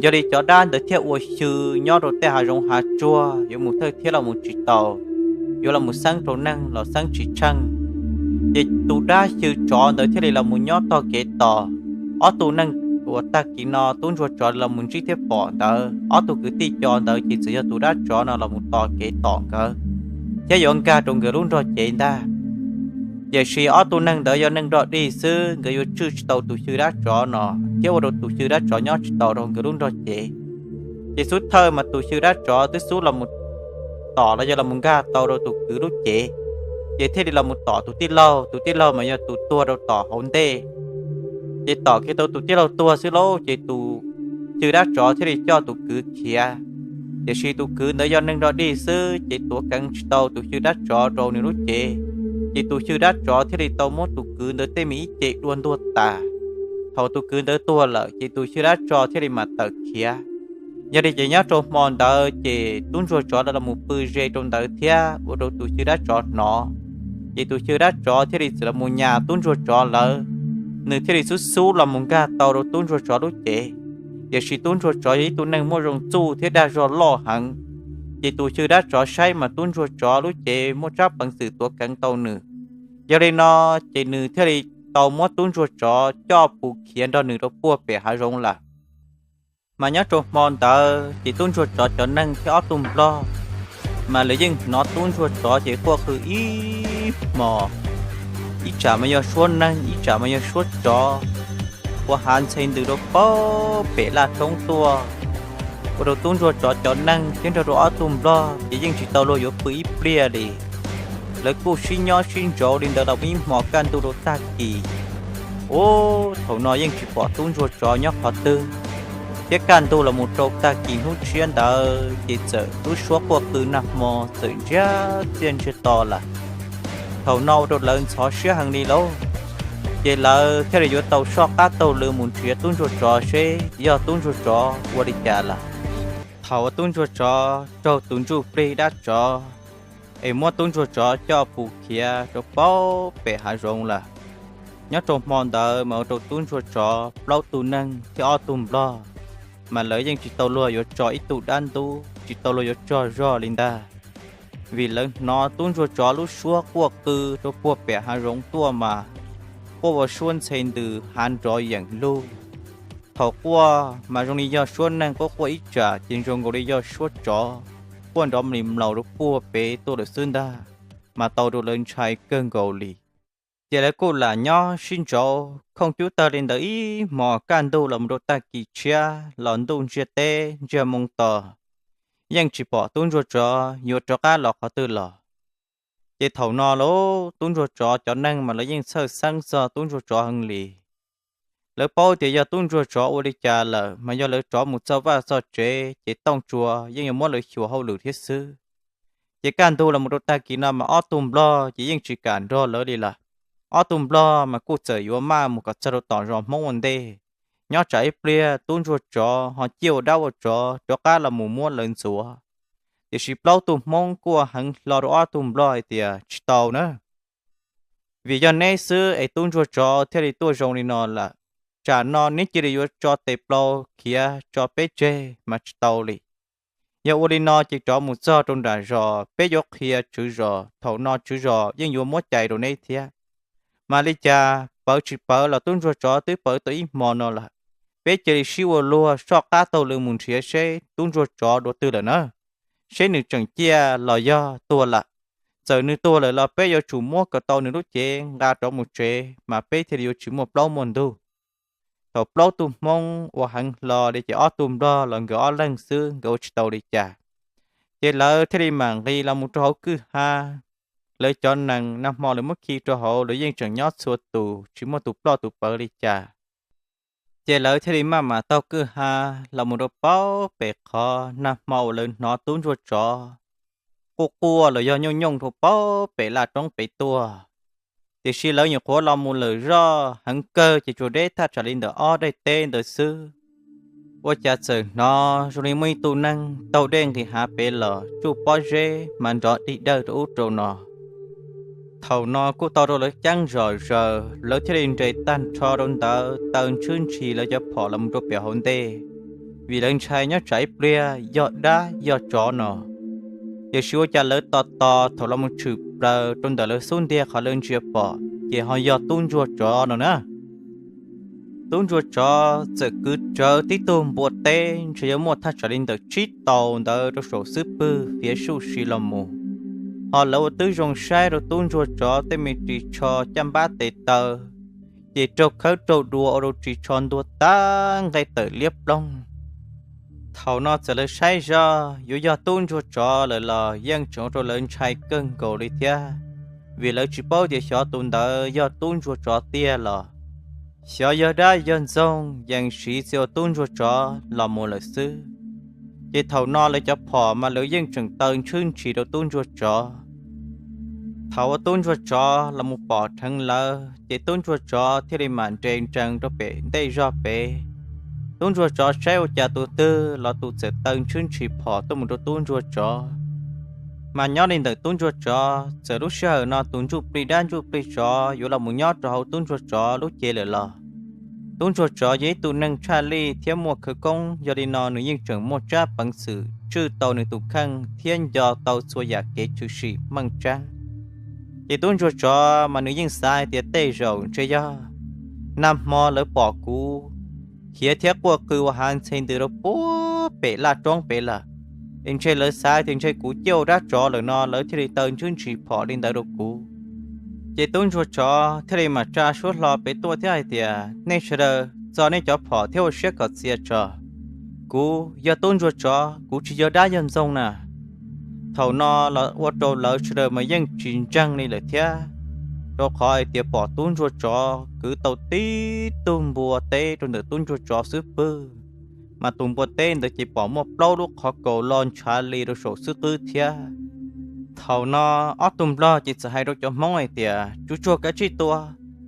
Yog li cov dab ntawd thiaj ua xyw nyob rau tej hav zoov hav tsuag, yuav mus thawj thiab los mus tsis tau, yuav los mus xeeb rau neeg los xeeb tsis tsheej. Ces tus dab xyw tsov ntawd thiaj li los mus nyob tog kev tos. Ob tug neeg uas tag kis no tub ntsuag tsov los mus ntsib thiab pom ntawd, ob tug kwv tij co ntawd ces txawm yog tus dab tsov no los mus tos kev tos nkawd thiab yuav nkag rau nkawd lub nrog cev ntag. Tiam sis ob tug neeg ntawd yog neeg dog dig xwb, nkawd yuav tswj tsis tau tus xyw dab tsov no thiab ua rau tus xyw dab tsov nyob tsis tau rau nkawd lub nrog cev. Ces xub thawj mas tus xyw dab tsov twb xub los mus tom los yog los mus nkag tau rau tus kwv lub cev, ces thiaj li los mus tom tus tij laug, tus tij laug mas yog tus tuag rau tom hauv ntej. Ces tom kiag tau tus tij laug tuag xwb lauj, ces tus xyw dab tsov thiaj li coj tus kwv khiav. Tiam sis tus kwv ntawd yog neeg dog dig xwb, ces tuav keev tsis tau tus xyw dab tsov rau nws lub cev. Ces tus xyw dab tsov thiaj li tau muab tus kwv ntawd tej me ib ce dua ntuag tas. Thaum tus kwv ntawd tuag lawm, ces tus xyw dab tsov thiaj li mam tawm khiav. Yog li ces nyob rau hmo ntawd ces tub ntsuag tsov lawv los mus pw ze rau ntawd thiab ua rau tus xyw dab tsov hnov. Ces tus xyw dab tsov thiaj li txawm los mus nyas tub ntsuag tsov lawv, nws thiaj li xub xub los mus nkag tau rau tub ntsuag tsov lub cev. Tiam sis tub ntsuag tsov yog ib tug neeg muaj zoo txuj thiab dag zog loj heev, ces tus xyw dab tsov saib mas tub ntsuag tsov lub cev muaj tsab peev xwm tuav keev tau nws. Yog li no, ces nws thiaj li tau muab tub ntsuag tsov coj pus khiav nrog nws rau puag pem hav zoov lawm. Mas nyob rau hmo ntawd ces tub ntsuag tsov cov neeg thiab ob tug nplog mas lawv yeej hnov tub ntsuag tsov ces quaj qw ib hmos, ib tsam mas yog suab neeg ib tsam mas yog suab tsov, ua hav ntxhe ntws rau puag pem laj roob tuaj, ua rau tub ntsuag tsov cov neeg thiab nrog rau ob tug nplog ces yeej tsis tau luag yuav pw ib pliag li. Lawv kuj sib nyob sib ntsauv li ntawd los ib hmos kaj ntug rau tag kis. Ub, thaum no yeej tsis pom tub ntsuag tsov nyob qhov twg, thiab kaj ntug los mus rau tag kis hnub tshiab ntawd ces txawm lub suab quaj qw nag hmo txawm ntsiag txiaj ntsiag to lawm. Thaum no ua rau lawv ntxhov siab heev li lauj, ces lawv thiaj li yuav tau soj qab taug lw mus nrhiav tub ntsuag tsov seb yog tub ntsuag tsov ua li cas lawm. Thaum uas tub ntsuag tsov raug tus ntsuj plig dab tsov es muab tub ntsuag tsov coj pus khiav rau puag pem hav zoov lawm. Nyob rau hmo ntawd mas ua rau tub ntsuag tsov plaub tug neeg thiab ob tug nplog mas lawv yeej tsis tau luag yuav tso ib tug dab ntub, tsis tau luag yuav tsaug zog li ntag. Vim lawv hnov tub ntsuag tsov lub suab quaj qw rau puag pem hav zoov tuaj mas quaj ua suab ntxhe ntws hav nrov yeem lug. Thaum quaj mas zoo li yog suab neeg quaj quaj ib tsam ces zoo nkaus li yog suab tsov quaj nrov mlis mlaus rau puag pem tuaj lawm xwb ntag, mas tau rau lawv ntshai kawg nkaus li. Ces lawv kuj lam nyob sib ntsauv khooj cub tawg li ntawd ib hmos kaj ntug los mus rau tag kis tshiab los ntuj ntsiag teb ntsiag moo tos, yeej tsis pom tub ntsuag tsov yuav rov qab los qhov twg los. Ces thaum no lauj, tub ntsuag tsov cov neeg mas lawv yeej txhawj xeeb txog tub ntsuag tsov heev li. Lawv paub tias yog tub ntsuag tsov ua li cas lawm mas yog lawv rov mus txog vaj txog tsev ces Tooj Tsua yeej yuav muab lawv xyuas hauj lwm thiab xwb. Ces kaj ntug los mus rau tag kis no mas ob tug nplog ces yeej tsis kam nrog lawv li lawm. Ob tug nplog mas kuj txawm yuav maj mus kom txog rau tom zos Hmoob ua ntej, nyob tsam ib pliag tub ntsuag tsov ho ciaj ua dab ua tsov rov qab los mus muab lawv ntxuav. Tiam sis plaub tug Hmoob kuj ua heev hlo rau ob tug nplog hais tias tsis tau na, vim yog neb xwb es tub ntsuag tsov thiaj li tuaj zoo li no lawm. Tsam no neb cia li yuav tso tes plaws khiav tso peb tseg mas tsis tau li. Yog ua li no ces rov mus txog rau nram zos peb yuav qhia tswv zos, thaum no tswv zos yeej yuav muab cais rau neb thiab. Mas li cas pawv tsis pawv los tub ntsuag tsov twb pawv tau ib hmo no lawm. Peb cia li sib ua luag soj qab taug lw mus nrhiav seb tub ntsuag tsov dua twg lawm na, seb nws tseem ciaj los yog tuag lawm. Txawm nws tuag lawm los peb yuav tsum muab kom tau nws lub cev nqa rov mus tsev mas peb thiaj li yuav tsis muaj plaub muaj ntug. Thaum plaub tug Hmoob ua heev hlo li ces ob tug nplog los nkawd ob leeg xwb nkawd ua tsis tau li cas. Ces lawv thiaj li mam nqis los mus rau hauv kwj ha. Lawv cov nees nag hmo lawv muab khi rau hauv lawv yeej tseem nyob txhua tus tsis muaj tus ploj tus pawv li cas. Ces lawv thiaj li maj mam taug kwj ha los mus rau puag pem qhov nag hmo uas lawv hnov tub ntsuag tsov quaj quaj los yog nyooj nyooj rau puag pem laj roob pem tuaj. Tiam sis lawv nyuam qhuav los mus lawm zoj heev kawg ces tsuas deb thaj tsam li ntawm ob daim teb ntawd xwb, ua cas txawm hnov zoo li muaj ib tug neeg taug dej nqis hav pem los tsuj pob zeb mas nrov dig dawj rau ub rau no. Thaum no kuj tau rau lawv ceeb zom zaws, lawv thiaj li nres tag nrho rau ntawd taw ntshwb ntshis lawv cov phom los mus rau pem hauv ntej, vim lawv ntshai nyob tsam ib pliag yog dab yog tsov no. Tiam sis ua cas lawv tos tos thaum los mus tshwm plaws rau ntawm lawv xub ntiag qhov lawv ntsia pom ces ho yog tub ntsuag tsov no na. Tub ntsuag tsov txawm kwv rawv tib tug npua teb ntshe yuav muaj thaj tsam li ntawm tsib tau ntawd rau saum xub pwg fiav suj si los mus. Ho lawv ua twb zoo saib rau tub ntsuag tsov tej me ris tsho caj npab tes taw, ces raug khawb raug dua ua rau ris tsho ntuag tag nqe tawm liab ploog. Thaum no txawm lawv saib zoj yuav yog tub ntsuag tsov lawm los yeej tseem ua rau lawv ntshai kawg nkaus li thiab, vim lawv tsis paub tias xyov tus ntawd yog tub ntsuag tsov tiag los Xyov yog dab yog ntxoog, yees siv txij ua tub ntsuag tsov los mus lawm xwb. Ces thaum no lawv cov phom mas lawv yeej tseem taw ntshwb ntshis rau tub ntsuag tsov. Thaum uas tub ntsuag tsov los mus pom dheev lawv ces tub ntsuag tsov thiaj li mam nres ntsees rau pem ntej zog pem. Tub ntsuag tsov saib ua cas tus twg los tus txawm taw ntshwb ntshis phom tuaj mus rau tub ntsuag tsov. Mas nyob li ntawm tub ntsuag tsov, txawm lub sij hawm no tus ntsuj plig dab ntsuj plig tsov yuav los mus nyob rau hauv tub ntsuag tsov lub cev lawm los, tub ntsuag tsov yog ib tug neeg tshaj lij thiab muaj khawv koob, yog li no nws yeej tseem muaj tsab peev xwm tswj tau nws tus kheej thiab nco tau txhua yam kev tshwm sim meej tseeb. Ces tub ntsuag tsov mas nws yeej xav hais tias tej zaum ntshe yog nag hmo lawv pom kuv khiav thiab quaj qw ua hav ntxhe ntws rau puag pem laj roob pem lawm, es ntshe lawv xav tias ntshe kuv ciaj ua dab tsov lawm no lawv thiaj li taw ntshwb ntshis phom li ntawd rau kuv. Ces tub ntsuag tsov thiaj li mam tsa suab hlo pem tuaj thiab hais tias, nej sawv daws txo nej cov phom thiab ua siab kom txias tso. Kuv yog tub ntsuag tsov, kuv tsis yog dab yog ntxoog na. Thaum no los ua rau lawv sawv daws mas yeej tsis ntseeg li lawm thiab, rau qhov hais tias pom tub ntsuag tsov kwv tau tib tug npua teb rau ntawm tub ntsuag tsov xub pwg, mas tus npua teb ntawd ces pom muaj plaub lub qhov kaus lo ntshav li rau saum xub qwb thiab. Thaum no ob tug nplog ces txawm hais rau cov Hmoob hais tias, tsuag tsuag kav tsij tua,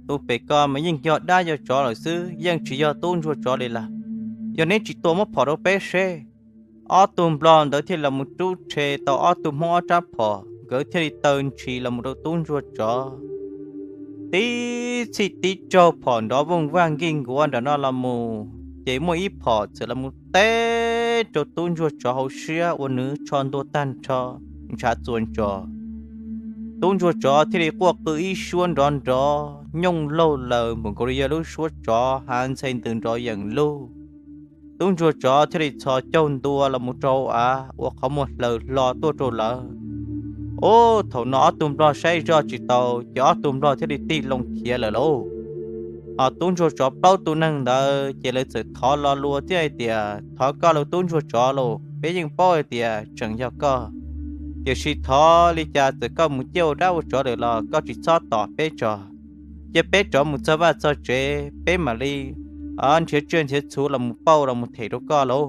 tus pem ko mas yeej yog dab yog tsov lawm xwb, yeej tsis yog tub ntsuag tsov li lawm. Yog neb tsis tua muab phom rau peb seb. Ob tug nplog ntawd thiaj li los mus rub rhe tau ob tug Hmoob ob rab phom, nkawd thiaj li taw ntshis los mus rau tub ntsuag tsov. Tib txhij tib tsaug phom nrov vooj vag nkig nkuav nram no los mus, ces muaj ib phom txawm los mus teb rau tub ntsuag tsov hauv siab ua nws tsho ntuag tag nrho, ntshav txuas ntsos. Tub ntsuag tsov thiaj li quaj qw ib suab nrov nrov nyooj laug laws npaum nkaus li yog lub suab tsov hav ntxhe ntws nrov yeem lug. Tub ntsuag tsov thiaj li txhos caug ntua los mus rau hauv av ua qhov muag hlaws hlo tuaj rau lawv. Ub, thaum no ob tug nplog saib zoj tsis tau ces ob tug nplog thiaj li tig loo khiav lawm lauj. Ho tub ntsuag tsov plaub tus neeg ntawd ces lawv txawm thov lo lus thiab hais tias, thov koj lauj tub ntsuag tsov lauj, peb yeej paub hais tias tseem yog koj, tiam sis thov li cas txawm koj mus ciaj ua dab ua tsov lawm los koj tsis txhob tom peb tso. Cia peb rov mus txog vaj txog tsev peb mam li nrhiav tsiaj nrhiav txhu los mus pauj los mus them rau koj lauj.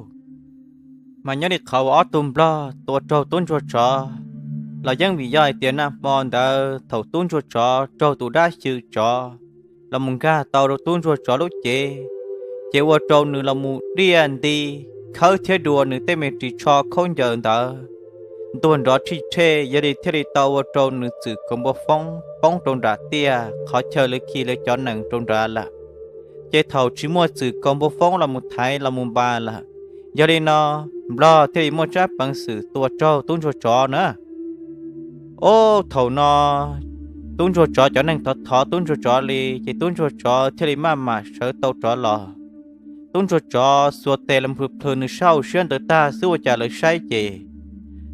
Mas nyob li qhov uas ob tug nplog tua raug tub ntsuag tsov los yeej vim yog hais tias nag hmo ntawd thaum tub ntsuag tsov raug tus dab xyw tsov los mus nkag tau rau tub ntsuag tsov lub cev, ces ua rau nws los mus diaj nti khawb thiab dua nws tej me ris tsho khaub ncaws ntawd ntuag nrov tshij tshej, yog li thiaj li tau ua rau nws txwm kaus npua foob poob rau nram tiaj qhov chaw lawv khi lawv cov nees rau nrad lawm. Ces thaum tsis muaj txwm kaus npua foob los mus thaiv los mus npas lawm, yog li no nplog thiaj li muaj tsab peev xwm tua raug tub ntsuag tsov na. Ub, thaum no tub ntsuag tsov cov neeg thov thov tub ntsuag tsov li ces tub ntsuag tsov thiaj li maj mam sawv tau rov los. Tub ntsuag tsov xuas tes los plhws plhws nws sab hauv siab ntawd tag xwb ua cas lawv saib ces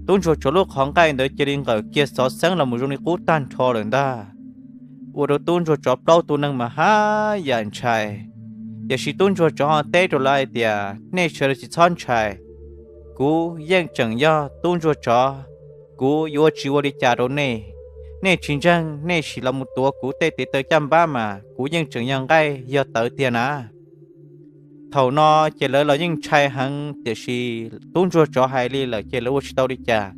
tub ntsuag tsov lub qhov nqaij ntawd cia li nqawm kiag xov xeeb los mus zoo li qub tag nrho lawm ntag. Ua rau tub ntsuag tsov plaub tus neeg mas haj yam ntshai. Tiam sis tub ntsuag tsov ho teb rau lawv hais tias, nej sawv daws tsis txhob ntshai, kuv yeej tseem yog tub ntsuag tsov, kuv yuav tsis ua li cas rau nej. Nej tsis ntseeg nej sim los mus tuav kuv tej tes taw caj npab mas kuv yeej tseem yog nqaij yog tawv tiag na. Thaum no ces lawv los yeej ntshai heev, tiam sis tub ntsuag tsov hais li lawm ces lawv ua tsis tau li cas.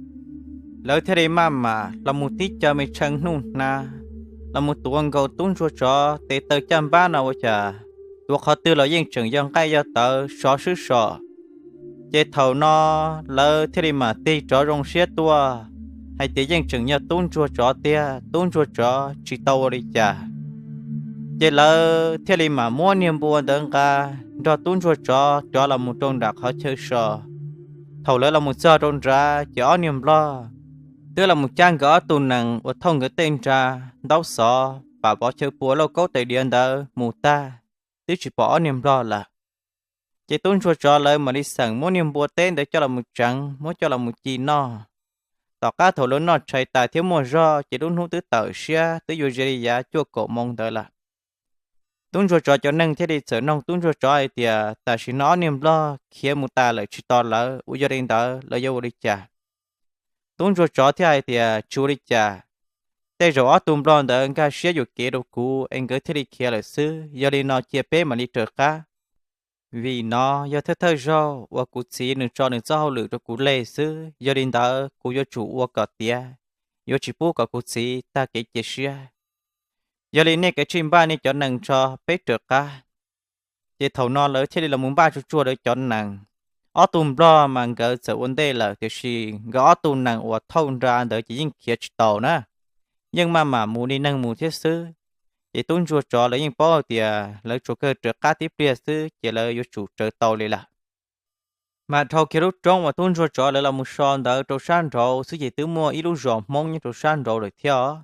Lawv thiaj li maj mam los mus tib co me tshee hnub hnav los mus tuav nkaus tub ntsuag tsov tes taw caj npab no ua cas tuav qhov twg los yeej tseem yog nqaij yog tawv sov swb so. Ces thaum no lawv thiaj li mam tig rov zoo siab tuaj hais tias yeej tseem yog tub ntsuag tsov tiag, tub ntsuag tsov tsis tau ua li cas. Ces lawv thiaj li mam muab niag npua ntawd nqa nrog tub ntsuag tsov rov los mus rau nram qhov chaw so. Thaum lawv los mus txog rau nrad ces ob niag nplog twb los mus cab nkawd ob tug nees uas thauj nkawd tej nra ntaub xov pam pov chaw pua lauj kaub tais diav ntawd mus tag, twb tsis pom ob niag nplog lawm. Ces tub ntsuag tsov lawv mam li xeem muab niag npua teb ntawd coj los mus tseev, muab coj los mus ci noj. Tom qab thaum lawv noj tshais tas thiab muaj zog ces lub hnub twb tawm siab twb yuav ze li yav cuaj kaum moo ntawd lawm. Tub ntsuag tsov cov neeg thiaj li txawm noog tub ntsuag tsov hais tias, tam sim no ob niag nplog khiav mus tas lawm tsis tos lawv, uas yog li ntawd lawv yuav ua li cas? Tub ntsuag tsov thiaj hais tias, tsis ua li cas, Tej zaum ob tug nplog ntawd nkag siab yuam kev rau kuv es nkawd thiaj li khiav lawm xwb. Yog li no cia peb mam li raws qab. Vim no yog thawj thawj zaug uas kuv txiv nws tso nws txoj hauj lwm rau kuv leg xwb, yog li ntawd kuv yuav tsum ua kom tiav, yuav tsis pub kom kuv txiv tag kev cia siab. Yog li nej kav tsij npaj nej cov nees tso peb raws qab. Ces thaum no lawv thiaj li los mus npaj tsuag tsuag lawv cov nees. Ob tug nplog mas nkawd txawm ua ntej lawm tiam sis nkawd ob tug nees uas thauj nra ntawd ces yeej khiav tsis taus na, yeej maj mam mus li neeg mus thiab xwb. Ces tub ntsuag tsov lawv yeej paub tias lawv tsuas kawg raws qab tib pliag xwb ces lawv yuav tsum raws tau li lawm. Mas dhau kiag lub roob uas tub ntsuag tsov lawv los mus so ntawd rau sab nraud xwb ces twb muaj ib lub zos Hmoob nyob rau sab nraud lawm thiab os.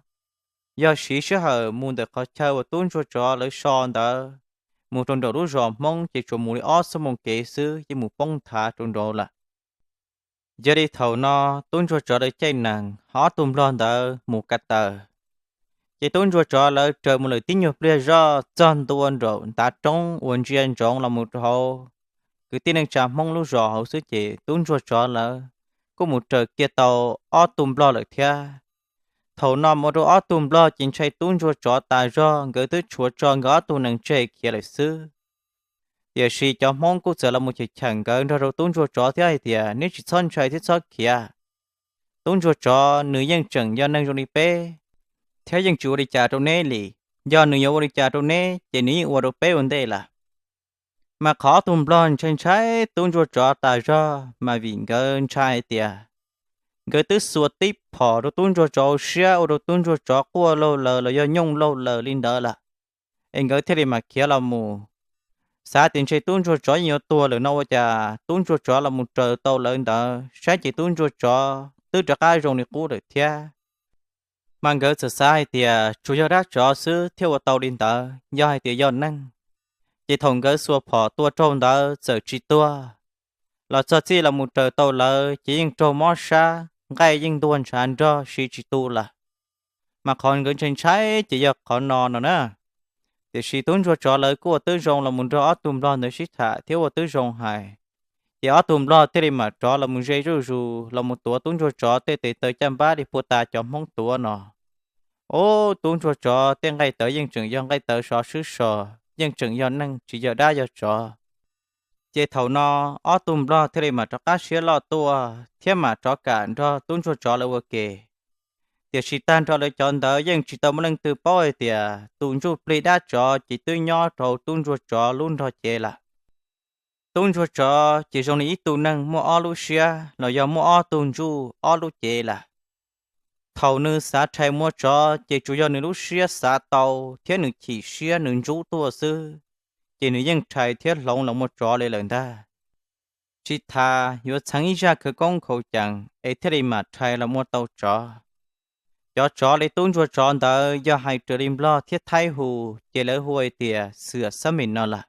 Yog siv sij hawm mus ntawm qhov chaw uas tub ntsuag tsov lawv so ntawd mus rau nraum lub zos Hmoob ces tsuas mus li ob xuab moos kev xwb yeej mus poob nthav rau nraud lawm. Yog li thaum no tub ntsuag tsov lawv caij nees ho ob tug nplog ntawd mus ka taws. Ces tub ntsuag tsov lawv raws mus lawm tib nyuag pliag zoj txog ntua nraum ntav roob uas ntsia ntsoov los mus rau hauv kwv tij neej tsa Hmoob lub zos hauv xwb ces tub ntsuag tsov lawv kuj mus raws kiag tau ob tug nplog lawm thiab. Thaum no mus rau ob tug nplog ces ntshai tub ntsuag tsov tas zog, nkawd twb tshuav tso nkawd ob tug nees tseg khiav lawm xwb. Tiam sis cov Hmoob kuj txawm los mus cheem cheem nkawd nrog rau tub ntsuag tsov thiab hais tias, neb tsis txhob ntshai thiab txhob khiav. Tub ntsuag tsov nws yeej tseem yog neeg zoo li peb, thiab yeej tsis ua li cas rau neb li. Yog nws yuav ua li cas rau neb ces nws yeej ua rau peb ua ntej lawm. Mas qhov ob tug nplog ntshai ntshai tub ntsuag tsov tas zog mas vim nkawd ntshai hais tias nkawd twb xuas tib phom rau tub ntsuag tsov siab ua rau tub ntsuag tsov quaj laug laws los yog nyooj laug laws li ntawd lawm, es nkawd thiaj li mam khiav los mus. Xav tias ntshe tub ntsuag tsov yeej yuav tuag lawm no ua cas tub ntsuag tsov los mus raws tau lawv ntawd saib ces tub ntsuag tsov twb rov qab zoo li qub lawm thiab. Mas nkawd txawm xav hais tias tsuas yog dab tsov xwb thiaj ua tau li ntawd, yog hais tias yog neeg ces thaum nkawd xuas phom tua raug ntawd txawm tsis tuag, los txog txij los mus raws tau lawv ces yeej raug mob sab, nqaij yeej ntuag ntshav nrog siv tsis tu lawm. Mas qhov nkawd ntshai ntshai ces yog qhov no no na. Tiam sis tub ntsuag tsov lawv kuj ua twb zoo los mus nrog ob tug nplog ntawd sib tham thiab ua twb zoo hais, ces ob tug nplog thiaj li mam rov los mus ze zuj zus los mus tuav tub ntsuag tsov tej tes taw caj npab li puag ta cov Hmoob tuav no. Ub, tub ntsuag tsov tej nqaij tawv yeej tseem yog nqaij tawv sov swb so, yeej tseem yog neeg tsis yog dab yog tsov. Ces thaum no ob tug nplog thiaj li mam rov qab siab loj tuaj thiab mam rov kam nrog tub ntsuag tsov lawv ua ke. Tiam sis tag nrho lawv cov ntawd yeej tsis tau muaj leej twg paub hais tias tus ntsuj plig dab tsov ces twb nyob rau tub ntsuag tsov lub nrog cev lawm. Tub ntsuag tsov ces zoo li ib tug neeg muaj ob lub siab los yog muaj ob tug ntsuj ob lub cev lawm. Thaum nws xav rhais muaj tsov ces tsuas yog nws lub siab xav tau thiab nws chim siab nws ntsub tuaj xwb, ces nws yeej rhais thiab hloov los muaj tsov li lawm ntag. Tsis tas yuav txheev ib zaj khawv koob khau cees es thiaj li mam rhais los muaj tau tsov. Cov tsov li tub ntsuag tsov ntawd yog hais raws li nplog thiab thaib hu, ces lawv hu hais tias xwm xab mim no lawm.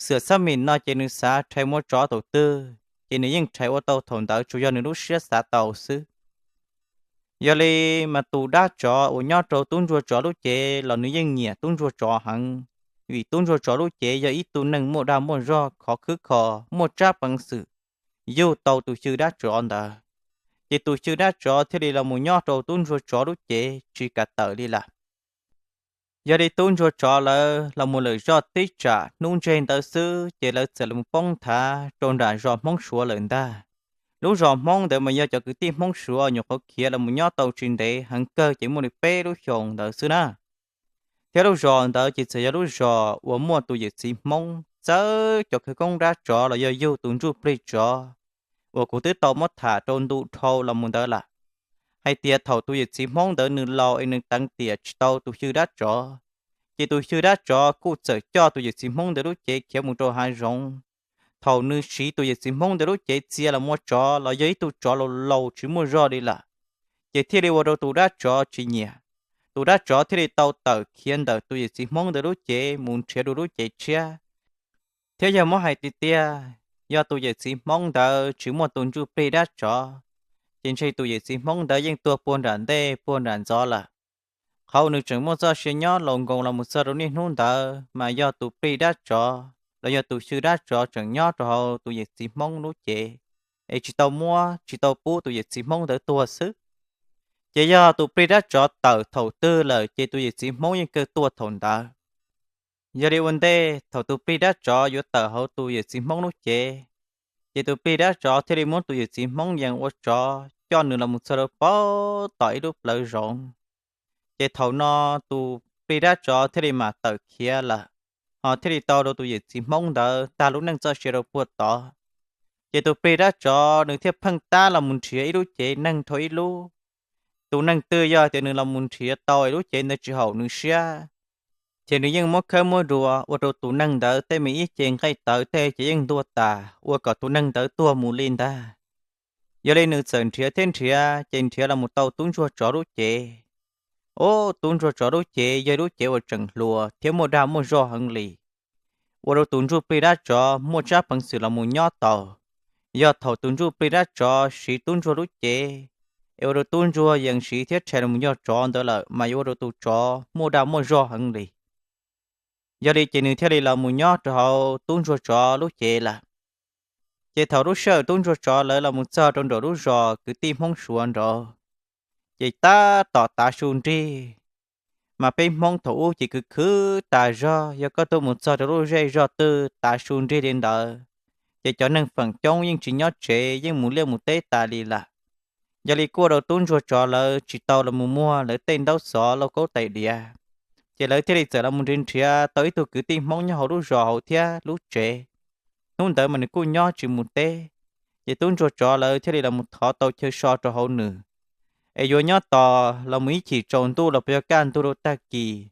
Xwm xab mim no ces nws xav rhais muaj tsov thaum twg ces nws yeej rhais ua tau thaum ntawd tsuas yog nws lub siab xav tau xwb. Yog li mas tus dab tsov uas nyob rau tub ntsuag tsov lub cev los nws yeej nyiam tub ntsuag tsov heev, vim tub ntsuag tsov lub cev yog ib tug neeg muaj dag muaj zog khov khwb kho, muaj tsab peev xwm yug tau tus xyw dab tsov ntawd. Ces tus xyw dab tsov thiaj li los mus nyob rau tub ntsuag tsov lub cev tsis kam tawm li lawm. Yog li tub ntsuag tsov lawv los mus lawm zoj tib tsam hnub ntseg ntawd xwb ces lawv txawm los poob nthav rau nram zos Hmoob Suav lawm ntag. Lub zos Hmoob ntawd mas yog cov kwv tij Hmoob Suav nyuam qhuav khiav los mus nyob tau tsis ntev heev kawg ces muaj li peb lub xyoo ntawd xwb na. Thiab lub zos ntawd ces txawm yog lub zos uas muaj tus yawm txiv Hmoob txawb cov khawv koob dab tsov los yog yug tus ntsuj plig tsov uas kuv twb tau muab tham rau ntu dhau los mus ntawd lawm, hais tias thaum tus yawm txiv Hmoob ntawd nws laus es nws teev tiam tsis tau tus xyw dab tsov, ces tus xyw dab tsov kuj txawm coj tus yawm txiv Hmoob ntawd lub cev khiav mus rau hav zoov. Thaum nws siv tus yawm txiv Hmoob ntawd lub cev txia los muaj tsov los yog ib tug tsov laus laus tsis muaj zog li lawm, ces thiaj li ua rau tus dab tsov tsis nyiam. Tus dab tsov thiaj li tau tawm khiav ntawm tus yawm txiv Hmoob ntawd lub cev mus nrhiav dua lub cev tshiab. Thiab yog muab hais tiag tiag, yog tus yawm txiv Hmoob ntawd tsis muaj tus ntsuj plig dab tsov, ces ntshe tus yawm txiv Hmoob ntawd yeej tuag puag nram ntej puag nram ntxov lawm. Qhov uas nws tseem muaj txoj sia nyob laus nkoos los mus txog rau niaj hnub ntawd mas yog tus plig dab tsov los yog tus xyw dab tsov tseem nyob rau hauv tus yawm txiv Hmoob lub cev, es tsis tau muab tsis tau pub tus yawm txiv Hmoob ntawd tuag xwb. Ces yog tus plig dab tsov tawm thaum twg lawm ces tus yawm txiv Hmoob yeej kawg tuaj thaum ntawd. Yog li ua ntej thaum tus plig dab tsov yuav tawm hauv tus yawm txiv Hmoob lub cev, ces tus plig dab tsov thiaj li muab tus yawm txiv Hmoob yees ua tsov coj nws los mus txog rau pem tom ib lub plawv zoov. Ces thaum no tus plig dab tsov thiaj li mam tawm khiav lawm, ho thiaj li tau rau tus yawm txiv Hmoob ntawd tag lub neej txoj sia rau puag tod. Ces tus plig dab tsov nws thiaj pheej tab los mus nrhiav ib lub cev neeg dhau ib lub. Tus neeg twg yog tias nws los mus nrhiav tau es lub cev ntawd tsis haum nws siab, ces nws yeej muab khawb muab dua ua rau tus neeg ntawd tej me ib ce nqaij tawv tej ces yeej ntuag tas ua kom tus neeg ntawd tuag mus li ntag. Yog li nws txawm nrhiav thiab nrhiav ces nrhiav los mus tau tub ntsuag tsov lub cev. Ub, tub ntsuag tsov lub cev yog lub cev uas tseem hluas thiab muaj dag muaj zog heev li, ua rau tus ntsuj plig dab tsov muaj tsab peev xwm los mus nyob tau. Yog thaum tus ntsuj plig dab tsov siv tub ntsuag lub cev, es ua rau tub ntsuag yees siv thiab rhais los mus yog tsov ntawd lawm mas yuav ua rau tus tsov muaj dag muaj zog heev li. Yog li ces nws thiaj li los mus nyob rau hauv tub ntsuag tsov lub cev lawm. Ces thaum lub sij hawm tub ntsuag tsov lawv los mus txog rau nraum lub zos kwv tij Hmoob Suav nraud, ces tab tom tav su nrig, mas peb Hmoob thaum ub ces khwv khwv tas zog, yog koj tuaj mus txog rau lub zej zog twg tav su nrig li ntawd, ces cov neeg feem coob yeej tsis nyob tsev, yeej mus liaj mus teb tas li lawm. Yog li kuj ua rau tub ntsuag tsov lawv tsis tau los mus muag lawv tej ntaub xov lauj kaub tais diav, ces lawv thiaj li txawm los mus nrhiav nrhiav tau ib tug kwv tij Hmoob nyob hauv lub zos hauv thiab lub tsev. Hnub ntawd mas nws kuj nyob tsis mus teb, ces tub ntsuag tsov lawv thiaj li los mus thov tau chaw so rau hauv nws, es yuav nyob tos los mus ib chim tsaus ntuj los puas yog kaj ntug rau tag kis,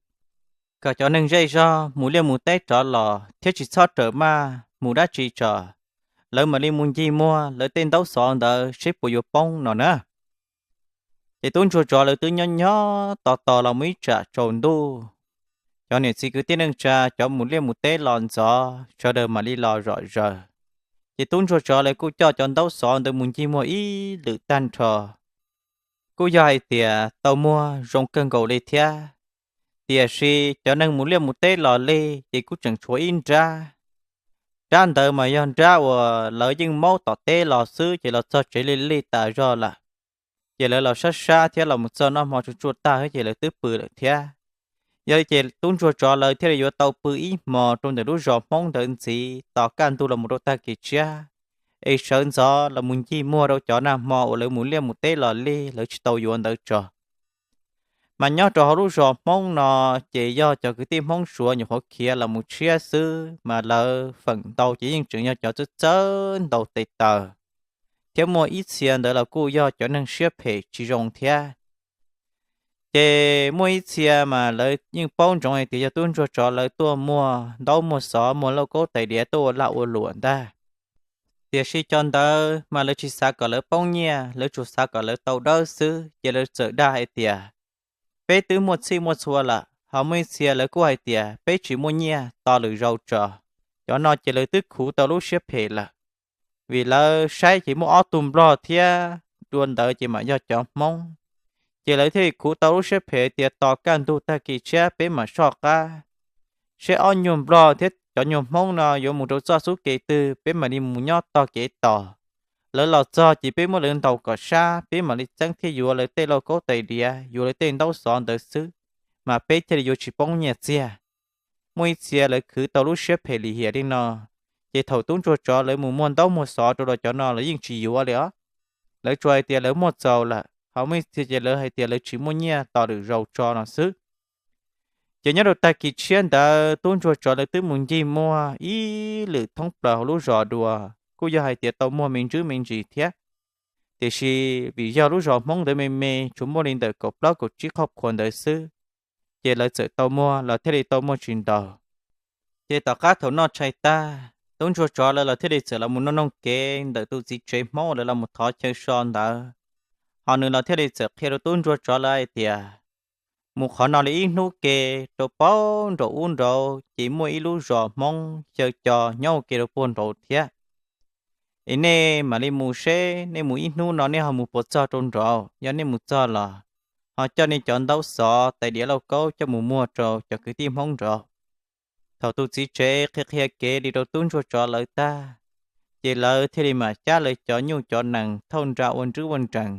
kom cov neeg zej zog mus liaj mus teb rov los thiab tsis txhob rawm maj mus dab tsi tso, lawv mam li mus ncig muag lawv tej ntaub xov ntawd seb puas yuav poob no na. Ces tub ntsuag tsov lawv twb nyob nyob tos tos los mus ib tsam tsaus ntuj, cov niam txiv kwv tij neej tsa cov mus liaj mus teb los ntxov sawv daws mam li los zom zaws. Ces tub ntsuag tsov lawv kuj coj cov ntaub xov ntawd mus ncig muag ib lwm tag nrho, kuj yog hais tias tau muag zoo kawg nkaus li thiab. Tiam sis cov neeg mus liaj mus teb los li ces kuj tseem tshuav ib nrab. Nrab ntawd mas yog nrab uas lawv yeej maub tom teb los xwb ces los txog tsev li lig tas zog lawm. Ces lawv los sab sab thiab los mus txog noj hmo tsuag tsuag tag ces lawv twb pw lawm thiab. Yog li ces tub ntsuag tsov lawv thiaj li yuav tau pw ib hmos rau ntawm lub zos Hmoob ntawd ntxiv tos kaj ntug los mus rau tag kis tshiab, es sawv ntxov los mus ncig muag rau cov nag hmo uas lawv mus liaj mus teb los li lawv tsis tau yuav ntawd tso. Mas nyob rau hauv lub zos Hmoob no, ces yog cov kwv tij Hmoob Suav nyuam qhuav khiav los mus tshiab xwb mas lawv feem ntau ces yeej tseem yog cov txawj txawj ntaus tes taw, thiab muaj ib txhia ntawd los kuj yog cov neeg siab phem tsis zoo thiab. Ces muaj ib txhia mas lawv yeej paub ntsoov hais tias yog tub ntsuag tsov lawv tuaj muag ntaub muag xov muag lauj kaub tais diav tuaj ua lag ua luam ntag. Tiam sis cov ntawd mas lawv tsis xav kom lawv poob nyiaj, lawv tsuas xav kom lawv tau dawb xwb, ces lawv txawm dag hais tias, peb twb muaj txhij muaj txhua lawm. Ho muaj ib txhia lawv kuj hais tias peb tsis muaj nyiaj, tos lwm zaus tso. Cov no ces lawv twb khuv tau lub siab phem lawm, vim lawv saib ces muaj ob tug nplog thiab dua ntawd ces mam yog cov Hmoob. Ces lawv thiaj li khuv tau lub siab phem tias tos kaj ntug tag kis tshiab peb mam soj qab, seb ob nyuag nplog thiab cov nyuag Hmoob no yuav mus rau txoj xub kev twg peb mam li mus nyob tog kev tos. Lawv los txog ces peb muab lawv ntaus kom sab peb mam li txeeb thiab yuav lawv tej lauj kaub tais diav, yuav lawv tej ntaub xov ntawd xwb, mas peb thiaj li yuav tsis poob nyiaj txiag. Muaj ib txhia lawv khwv tau lub siab phem lim hiam li no, ces thaum tub ntsuag tsov lawv mus muag ntaub muag xov rau los cov no lawv yeej tsis yuav li os. Lawv tsuas hais tias lawv muaj txaus lawm, ho muaj ib txhia ces lawv hais tias lawv tsis muaj nyiaj, tos lwm zaus tso no xwb. Ces nyob rau tag kis tshiab ntawd tub ntsuag tsov lawv twb mus ncig muag ib lwm thoob plaws hauv lub zos dua, kuj yog hais tias tau muag me ntsis me ntsis thiab. Tiam sis vim yog lub zos Hmoob ntawd me me tsuas muaj li ntawm kaum plaub kaum tsib qhov qhuas ntawd xwb, ces lawv txawm tau muag los thiaj li tau muaj tsis ntau. Ces tom qab thaum noj tshais tag, tub ntsuag tsov lawv los thiaj li txawm los mus noj noog kev ntawm tus txiv tsev Hmoob lawv los mus thov chaw so ntawd. Ho nws los thiaj li txawm qhia rau tub ntsuag tsov lawv hais tias, mus qhov no li ib hnub ke rau pem nraum ub nraud ces muaj ib lub zos Hmoob xyaw co nyob ua ke rau puag nraud thiab. Es nej mam li mus seb nej mus ib hnub no nej ho mus puas txog rau nraud, yog nej mus txog los ho coj nej cov ntaub xov tais diav lauj kaub coj mus muag rau cov kwv tij Hmoob nraud. Thaum tus txiv tsev qhia qhia kev li rau tub ntsuag tsov lawv tag, ces lawv thiaj li mam cab lawv cov nyuj cov nees thauj nra ua nrwb ua nrees,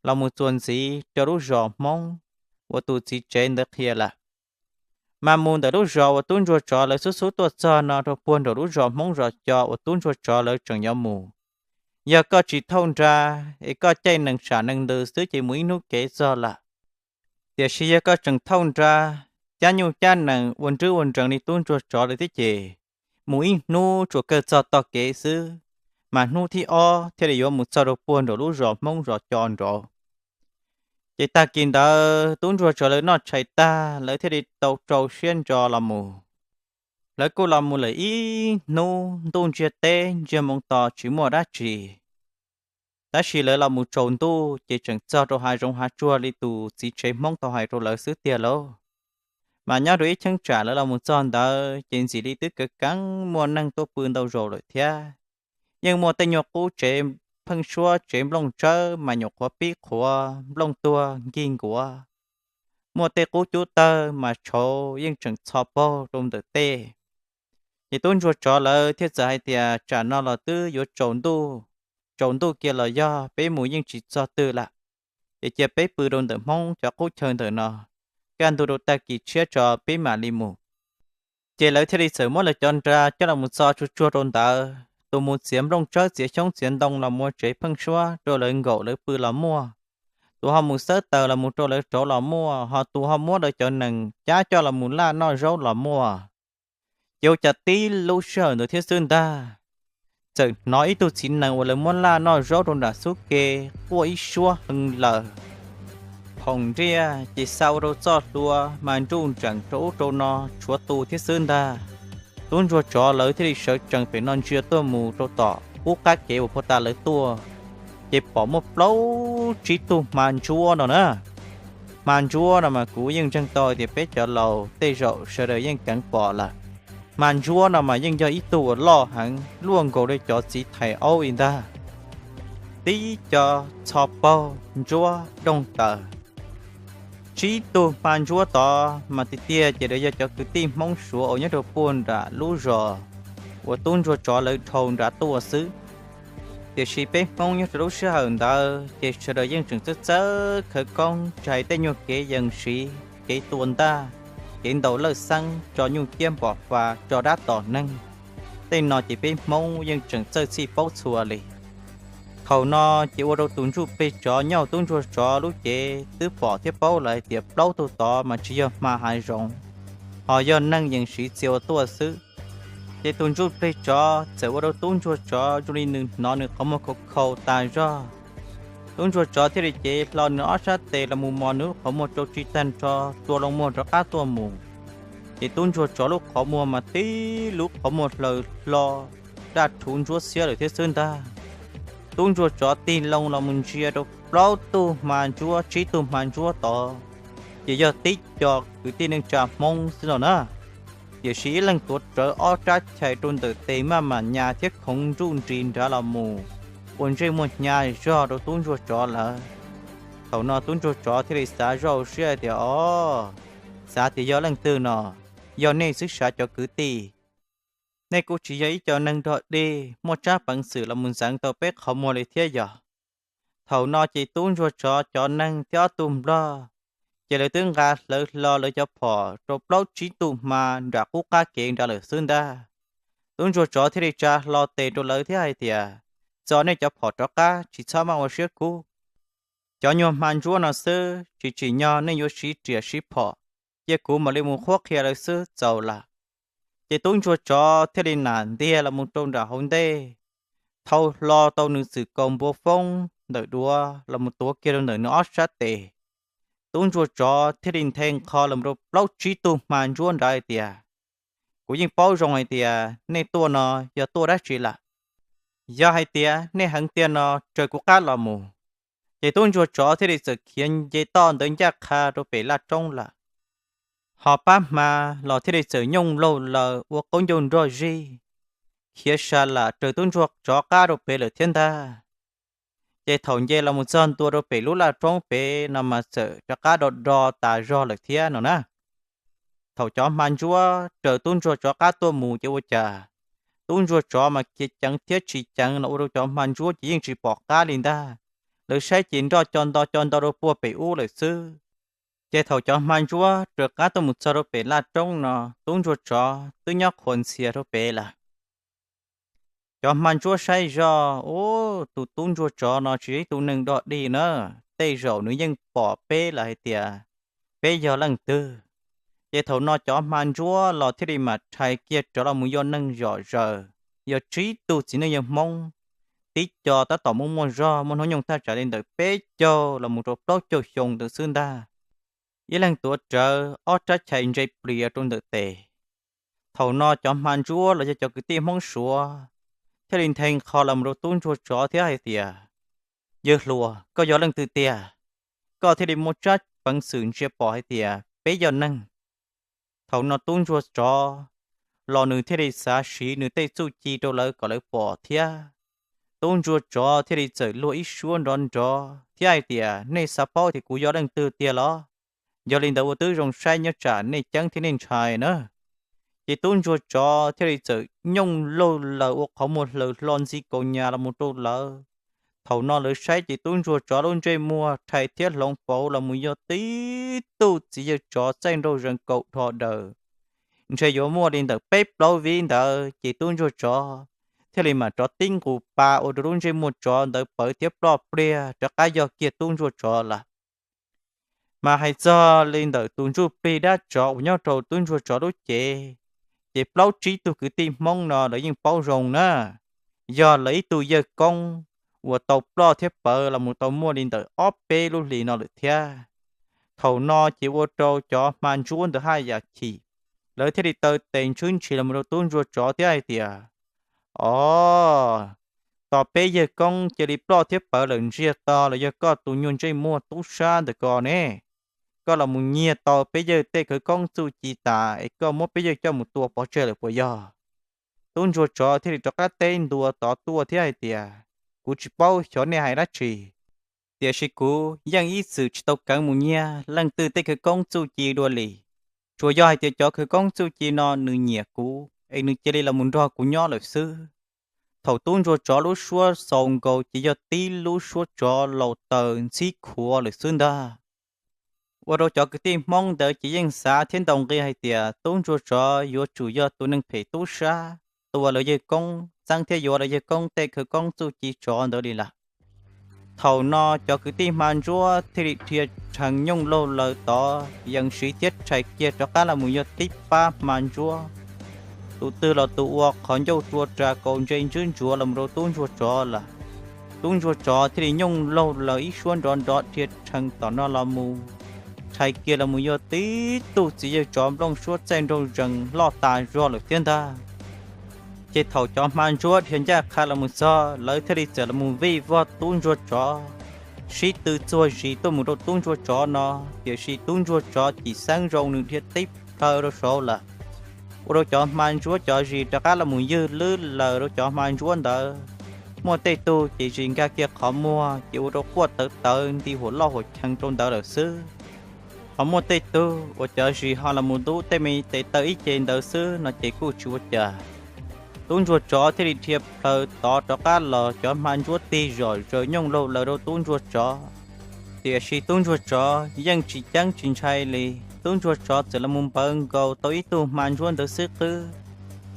los mus txuas ntxiv rau lub zos Hmoob uas tus txiv tsev ntawd qhia lawm. Mas mus ntawm lub zos uas tub ntsuag tsov lawv xub xub tuaj txog no rau puag nraum lub zos Hmoob zos Co uas tub ntsuag tsov lawv tseem yuav mus. Yog koj tsis thauj nra, es koj caij nees sam nees ntws xwb ces mus ib hnub kev txog lawm. Tiam sis yog koj tseem thauj nra, cab nyuj cab nees ua nrwb ua nrees li tub ntsuag tsov lawv thiab ces mus ib hnub tsuas kawg txog tog kev xwb, mas hnub thib ob thiaj li yuav mus txog rau puag nraum lub zos Hmoob zos Co nraud. Ces tag kis ntawd tub ntsuag tsov lawv noj tshais tag, lawv thiaj li tau rau siab ntso los mus. Lawv kuj los mus lawm ib hnub, ntuj ntsiag teb ntsiag moo to tsis muaj dab tsi. Tab sis lawv los mus tsaus ntuj ces tseem txog rau hav zoov hav tsuag li tus txiv tsev Hmoob tau hais rau lawv xwb tiag lauj. Mas nyob rau ib cheeb tsam lawv los mus txog ntawd ces ntxim li twb kav keev muaj neeg tuaj pw ntau zaus lawm thiab. Yeej muaj tej nyuag qub tsev pheeb suab tsev nplooj tsawb mas nyuam qhuav pib qhuav nplooj tuag nkig nkuav. Muaj tej qub cub tawg mas tshauv yeej tseem txho paug rau ntawm tej. Ces tub ntsuag tsov lawv thiaj txawm hais tias tsam no los twb yuav tsaus ntuj, tsaus ntuj kiag los yog peb mus yeej tsis txog twg lawm. Ces cia peb pw rau ntawm Hmoob cov qub chaw ntawm no, kaj ntug rau tag kis tshiab tso peb mam li mus. Ces lawv thiaj li txawm muab lawv cov nra coj los mus txo tsuag tsuag rau ntawd. Tus mus txiav nplooj tsawb txiav xyoob txiav ntoo los mus ua tsev pheeb suab rau lawv nkaum lawv pw los muaj. Tus ho mus xawb taws los mus rau lawv rauv los muaj, ho tus ho muab lawv cov nees cab coj los mus laj noj zaub los muaj. Ces ua cas tib lub sij hawm ntawd thiab xwb ntag, txawm hnov ib tug txiv nees uas lawv muab laj noj zaub rau nram xub ke quaj ib suab heev lawm. Phoom nriaj ces xa ua rau txoj hlua mas nruj nreem rau ub rau no tshuav tu thiab xwb ntag. Tub ntsuag tsov lawv thiaj li sawv tsees pem no ntsia tuaj mus rau tom qub qab kev uas puag ta lawv tuaj, ces pom muaj plaub tsib tug hma ntsuab no na. Hma ntsuab no mas kuv yeej ntseeg tau tias peb cov laus tej zaum sawv daws yeej keev pom lawm. Hma ntsuab no mas yeej yog ib tug uas loj heev luaj nkaus li cov txiv thais aub li ntag. Tib co txho paug ntsuab doog taws. Tsib tug hma ntsuab tod mas tiag tiag ces lawv yog cov kwv tij Hmoob Suav uas nyob rau puag nram lub zos uas tub ntsuag tsov lawv dhau nrad tuaj xwb. Tiam sis peb Hmoob nyob rau lub sij hawm ntawd ces sawv daws yeej tseem txawj txawj khawv koob, tsis hais tej nyuag kev yees siv, kev tua ntaj, kev ntaus lawj xeeb, tso nyuj ciab npom fa, tso dab tom neeg, tej no ces peb Hmoob yeej tseem txawj txhij paub txhua li. Thaum no ces ua rau tus ntsuj plig tsov nyob tub ntsuag tsov lub cev twb pom thiab paub lawm hais tias plaub tug tod mas tsis yog hma hav zoov, ho yog neeg yees siv txia ua tuaj xwb. Ces tus ntsuj plig tsov txawm ua rau tub ntsuag tsov zoo li nws hnov nws qhov muag khau khau tas zog. Tub ntsuag tsov thiaj li cev hlo nws ob sab tes los mus mos nws lub qhov muag rau tsis tag nrho, tua loo muag rov qab tuaj mus. Ces tub ntsuag tsov lub qhov muag mas tib lub qhov muag hlaws hlo, daj rhuv ntsuab xiab lawm thiab xwb ntag. Tub ntsuag tsov tig loo los mus ntsia rau plaub tug hma ntsuab tsib tug hma ntsuab tod, ces yog tib co kwv tij neej tsa Hmoob xwb no na. Tiam sis ib leeg tuav rawv ob rab chais rau ntawm tes maj mam nyas thiab khoov nruj nris nrad los mus, ua ntsej muag hnyav zog rau tub ntsuag tsov lawv. Thaum no tub ntsuag tsov thiaj li xav zoj siab tias, o, xav tias yog leej twg no, yog nej xwb sav cov kwv tij. Nej kuj tsis yog ib co neeg nrog dig muaj tsab peev xwm los mus ntxeev tau peb qhov muag li thiab yog. Thaum no ces tub ntsuag tsov cov neeg thiab ob tug nplog, ces lawv twb nqa hlawv hlo lawv cov phom rau plaub tsib tug hma nram qub qab kev nrad lawm xwb ntag. Tub ntsuag tsov thiaj li tsa hlo tes rau lawv thiab hais tias, txo nej cov phom rov qab, tsis txhob maj ua siab kub. Cov nyuag hma ntsuab no xwb, tsis tsim nyog nej yuav siv riam siv phom, cia kuv mam li mus qhuab qhia lawv xwb txaus lawm. Ces tub ntsuag tsov thiaj li nam ntiag los mus rau nram hauv ntej, thau hlo tau nws txwm kaus npua foob ntawm duav los mus tuav kiag rau ntawm nws ob sab tes. Tub ntsuag tsov thiaj li nthe nqho los rau plaub tsib tug hma ntsuab nrad hais tias, kuv yeej paub zoo hais tias nej tuaj no yog tuaj dab tsi lawm. Yog hais tias nej heev tiag no raws kuv qab los mus. Ces tub ntsuag tsov thiaj li txawm khiav nce toj ntawd ncaj qha rau pem laj roob lawm. Ho pab hma los thiaj li txawm nyooj laug laws ua qaub ncaug nroj zij, khiav sa lam raws tub ntsuag tsov qab rau pem lawm thiab ntag. Ces thaum nce los mus txog ntua rau pem lub laj roob pem no mas txawm rov qab do do tas zog lawm thiab no na. Thaum cov hma ntsuab raws tub ntsuag tsov qab tuaj mus ces ua cas tub ntsuag tsov mas khiav ceev thiab tsis ceev los ua rau cov hma ntsuab ces yeej tsis pom qab li ntag. Lawv saib ces nroj co nto co nto rau puag pem ub lawm xwb. Ces thaum cov hma ntsuab raws qab tuaj mus txog rau pem laj roob no, tub ntsuag tsov twb nyob qhuas ntxhias rau pem lawm. Cov hma ntsuab saib zoj, ub, tus tub ntsuag tsov no tsis yog ib tug neeg dog dig na, tej zaum nws yeej pom peb lawm hais tias peb yog leej twg. Ces thaum no cov hma ntsuab los thiaj li mam rhais kiag rov los mus yog neeg zom zaws, yog tsib tug txiv neej yawg Hmoob, tib co tab tom muaj muaj zog muaj hnub nyoog thaj tsam li ntawm peb caug los mus rau plaub caug xyoo ntawd xwb ntag. Ib leeg tuav rawv ob rab chais ntse plias rau ntawm tes. Thaum no cov hma ntsuab los yog cov kwv tij Hmoob Suav thiaj li nthe qho los mus rau tub ntsuag tsov thiab hais tias, yawg hluas, koj yog leej twg tiag? Koj thiaj li muaj tsab peev xwm ntsia pom hais tias peb yog neeg? Thaum no tub ntsuag tsov los nws thiaj li xav siv nws tej txuj ci rau lawv kom lawv pom thiab. Tub ntsuag tsov thiaj li txawm luag ib suab nrov nrov thiab hais tias, nej xav paub tias kuv yog leej twg tiag los? Yog li ntawd ua tib zoo saib nyob tsam nej ceeb thiab nej ntshai na. Ces tub ntsuag tsov thiaj li txawm nyooj laug laws ua qhov muag hlaws hlo ntxi kaus nyas los mus rau lawv. Thaum no lawv saib ces tub ntsuag tsov lub ntsej muag rhais thiab hloov pauv los mus yog tib tug txiv yawg tsov txaij nraug zees kaum dho daws, ntshe yuav muaj li ntawm peb plaub vib ntawd. Ces tub ntsuag tsov thiaj li mam rov tib nqus pa ua rau lub ntsej muag tsov ntawd pawv thiab ploj pliag rov qab yog kiag tub ntsuag tsov lawm. Mas hais txog li ntawm tus ntsuj plig dab tsov uas nyob rau tub ntsuag tsov lub cev, ces plaub tsib tug kwv tij Hmoob no lawv yeej paub zoo na, yog lawv ib tug yawg koob uas tau ploj thiab pawv los mus tau muaj li ntawm ob peb lub hlis no lawm thiab. Thaum no ces ua rau cov hma ntsuab ntawd haj yam chim, lawv thiaj li taw tes ntshwb ntshis los mus rau tub ntsuag tsov thiab hais tias, o, tos peb yawg koob cia li ploj thiab pawv lawm ntsiag to los yog koj tus nyuag ntsej muag tub sab ntawm ko ne, koj los mus nyiag tau peb yawg tej khawv koob txuj ci tas es koj muab peb yawg coj mus tua pov tseg lawm puas yog? Tub ntsuag tsov thiaj li rov qab teb ntua tod tuaj thiab hais tias, kuv tsis paub xyov nej hais dab tsi, tiam sis kuv yeej ib txwm tsis tau kheev mus nyiag leej twg tej khawv koob txuj ci dua li. Tsuas yog hais tias cov khawv koob txuj ci no nws nyiam kuv es nws cia li los mus nrog kuv nyob lawm xwb. Thaum tub ntsuag tsov lub suab xaus nkaus ces yog tib lub suab tsov laus taws ntxhib khuav lawm xwb ntag. Ua rau cov kwv tij Hmoob ntawd ces yeej xav thiab ntaus nqi hais tias tub ntsuag tsov yuav tsum yog tus neeg phem tub sab, tua lawv yawg koob, txeeb thiab yuav lawv yawg koob tej khawv koob txuj ci tsov ntawd li lawm. Thaum no cov kwv tij hma ntsuab thiaj li dhia rhees nyooj laug laws tod yees siv thiab rhais kiag rov qab los mus yog tib pab hma ntsuab, tus twg los tus ua qhov ncauj rua ras kaus ntse ntswb ntsuav los mus rau tub ntsuag tsov lawm. Tub ntsuag tsov thiaj li nyooj laug laws ib suab nrov nrov dhia rhees tom no los mus, rhais kiag los mus yog tib tug txiv yawg tsov nplooj suab txaij nraug zees loj tas zog lawm thiab ntag. Ces thaum cov hma ntsuab dhia ncaj qha los mus txog, lawv thiaj li txawm los mus vij vog tub ntsuag tsov, sib tw txuag zis tuaj mus rau tub ntsuag tsov no, tiam sis tub ntsuag tsov cim xeeb zoo nws dhia tib plhaw rau saud lawm. Ua rau cov hma ntsuab cov zis rov qab los mus ywg lwb laws rau cov hma ntsuab ntawd. Muaj tej tug ces zis nkag kiag qhov muag ces ua rau quaj tawv tawv nti huam loj huam chees rau ntawd lawm xwb. Ho muaj tej tug uas cov zis ho los mus ntub tej me tes taw ib ce ntawd xwb no ces kuj tsis ua cas. Tub ntsuag tsov thiaj li dhia plhaw tod rov qab los, cov hma ntsuab tig zom zaws nyooj laug laws rau tub ntsuag tsov. Tiam sis tub ntsuag tsov yeej tsis ceeb tsis ntshai li, tub ntsuag tsov txawm los mus npawv nkaus tau ib tug hma ntsuab ntawd xwb qwb,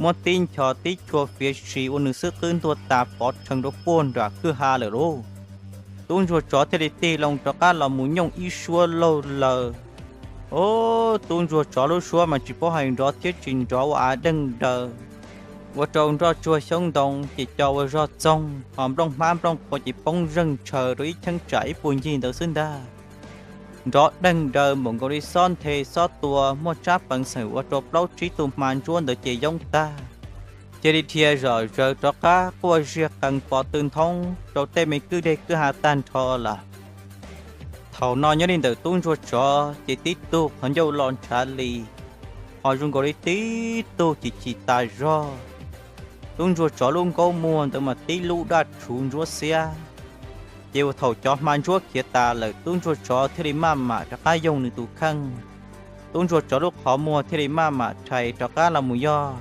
muab tib nchos tib chua fiav sis ua nws xwb qwb ntuag tas pov rhees rau puag nram kwj ha lawm lauj. Tub ntsuag tsov thiaj li tig loo rov qab los mus nyooj ib suab laug laws. Ob, tub ntsuag tsov lub suab mas tsis paub hais nrov thiab tsis nrov ua av deeg daws, ua rau nroj tsuag xyoob ntoo ces co ua zog txoog, ho nplooj hmab nplooj qhua ces poob zeeg tshaws rau ib cheeb tsam ib puag ncig ntawd xwb ntag. Nrov deeg daws npaum nkaus li xob nthe xob tua, muaj tsab peev xwm ua rau plaub tsib tug hma ntsuab ntawd ces yoob tag, cia li dhia zom zaws rov qab quaj ziag qees pov tw nthoob rau tej me kwj deg kwj ha tag nrho lawm. Thaum no nyob li ntawm tub ntsuag tsov ces tib tug qhov ncauj los ntshav li, ho zoo nkaus li tib tug chim chim tas zog. Tub ntsuag tsov lub nkaub muag ntawd mas tib lub daj rhuv ntsuab xiab. Ces ua thaum cov hma ntsuab khiav tas lawm, tub ntsuag tsov thiaj li maj mam rov qab yoog nws tus kheej. Tub ntsuag tsov lub qhov muag thiaj li maj mam rhais rov qab los mus yog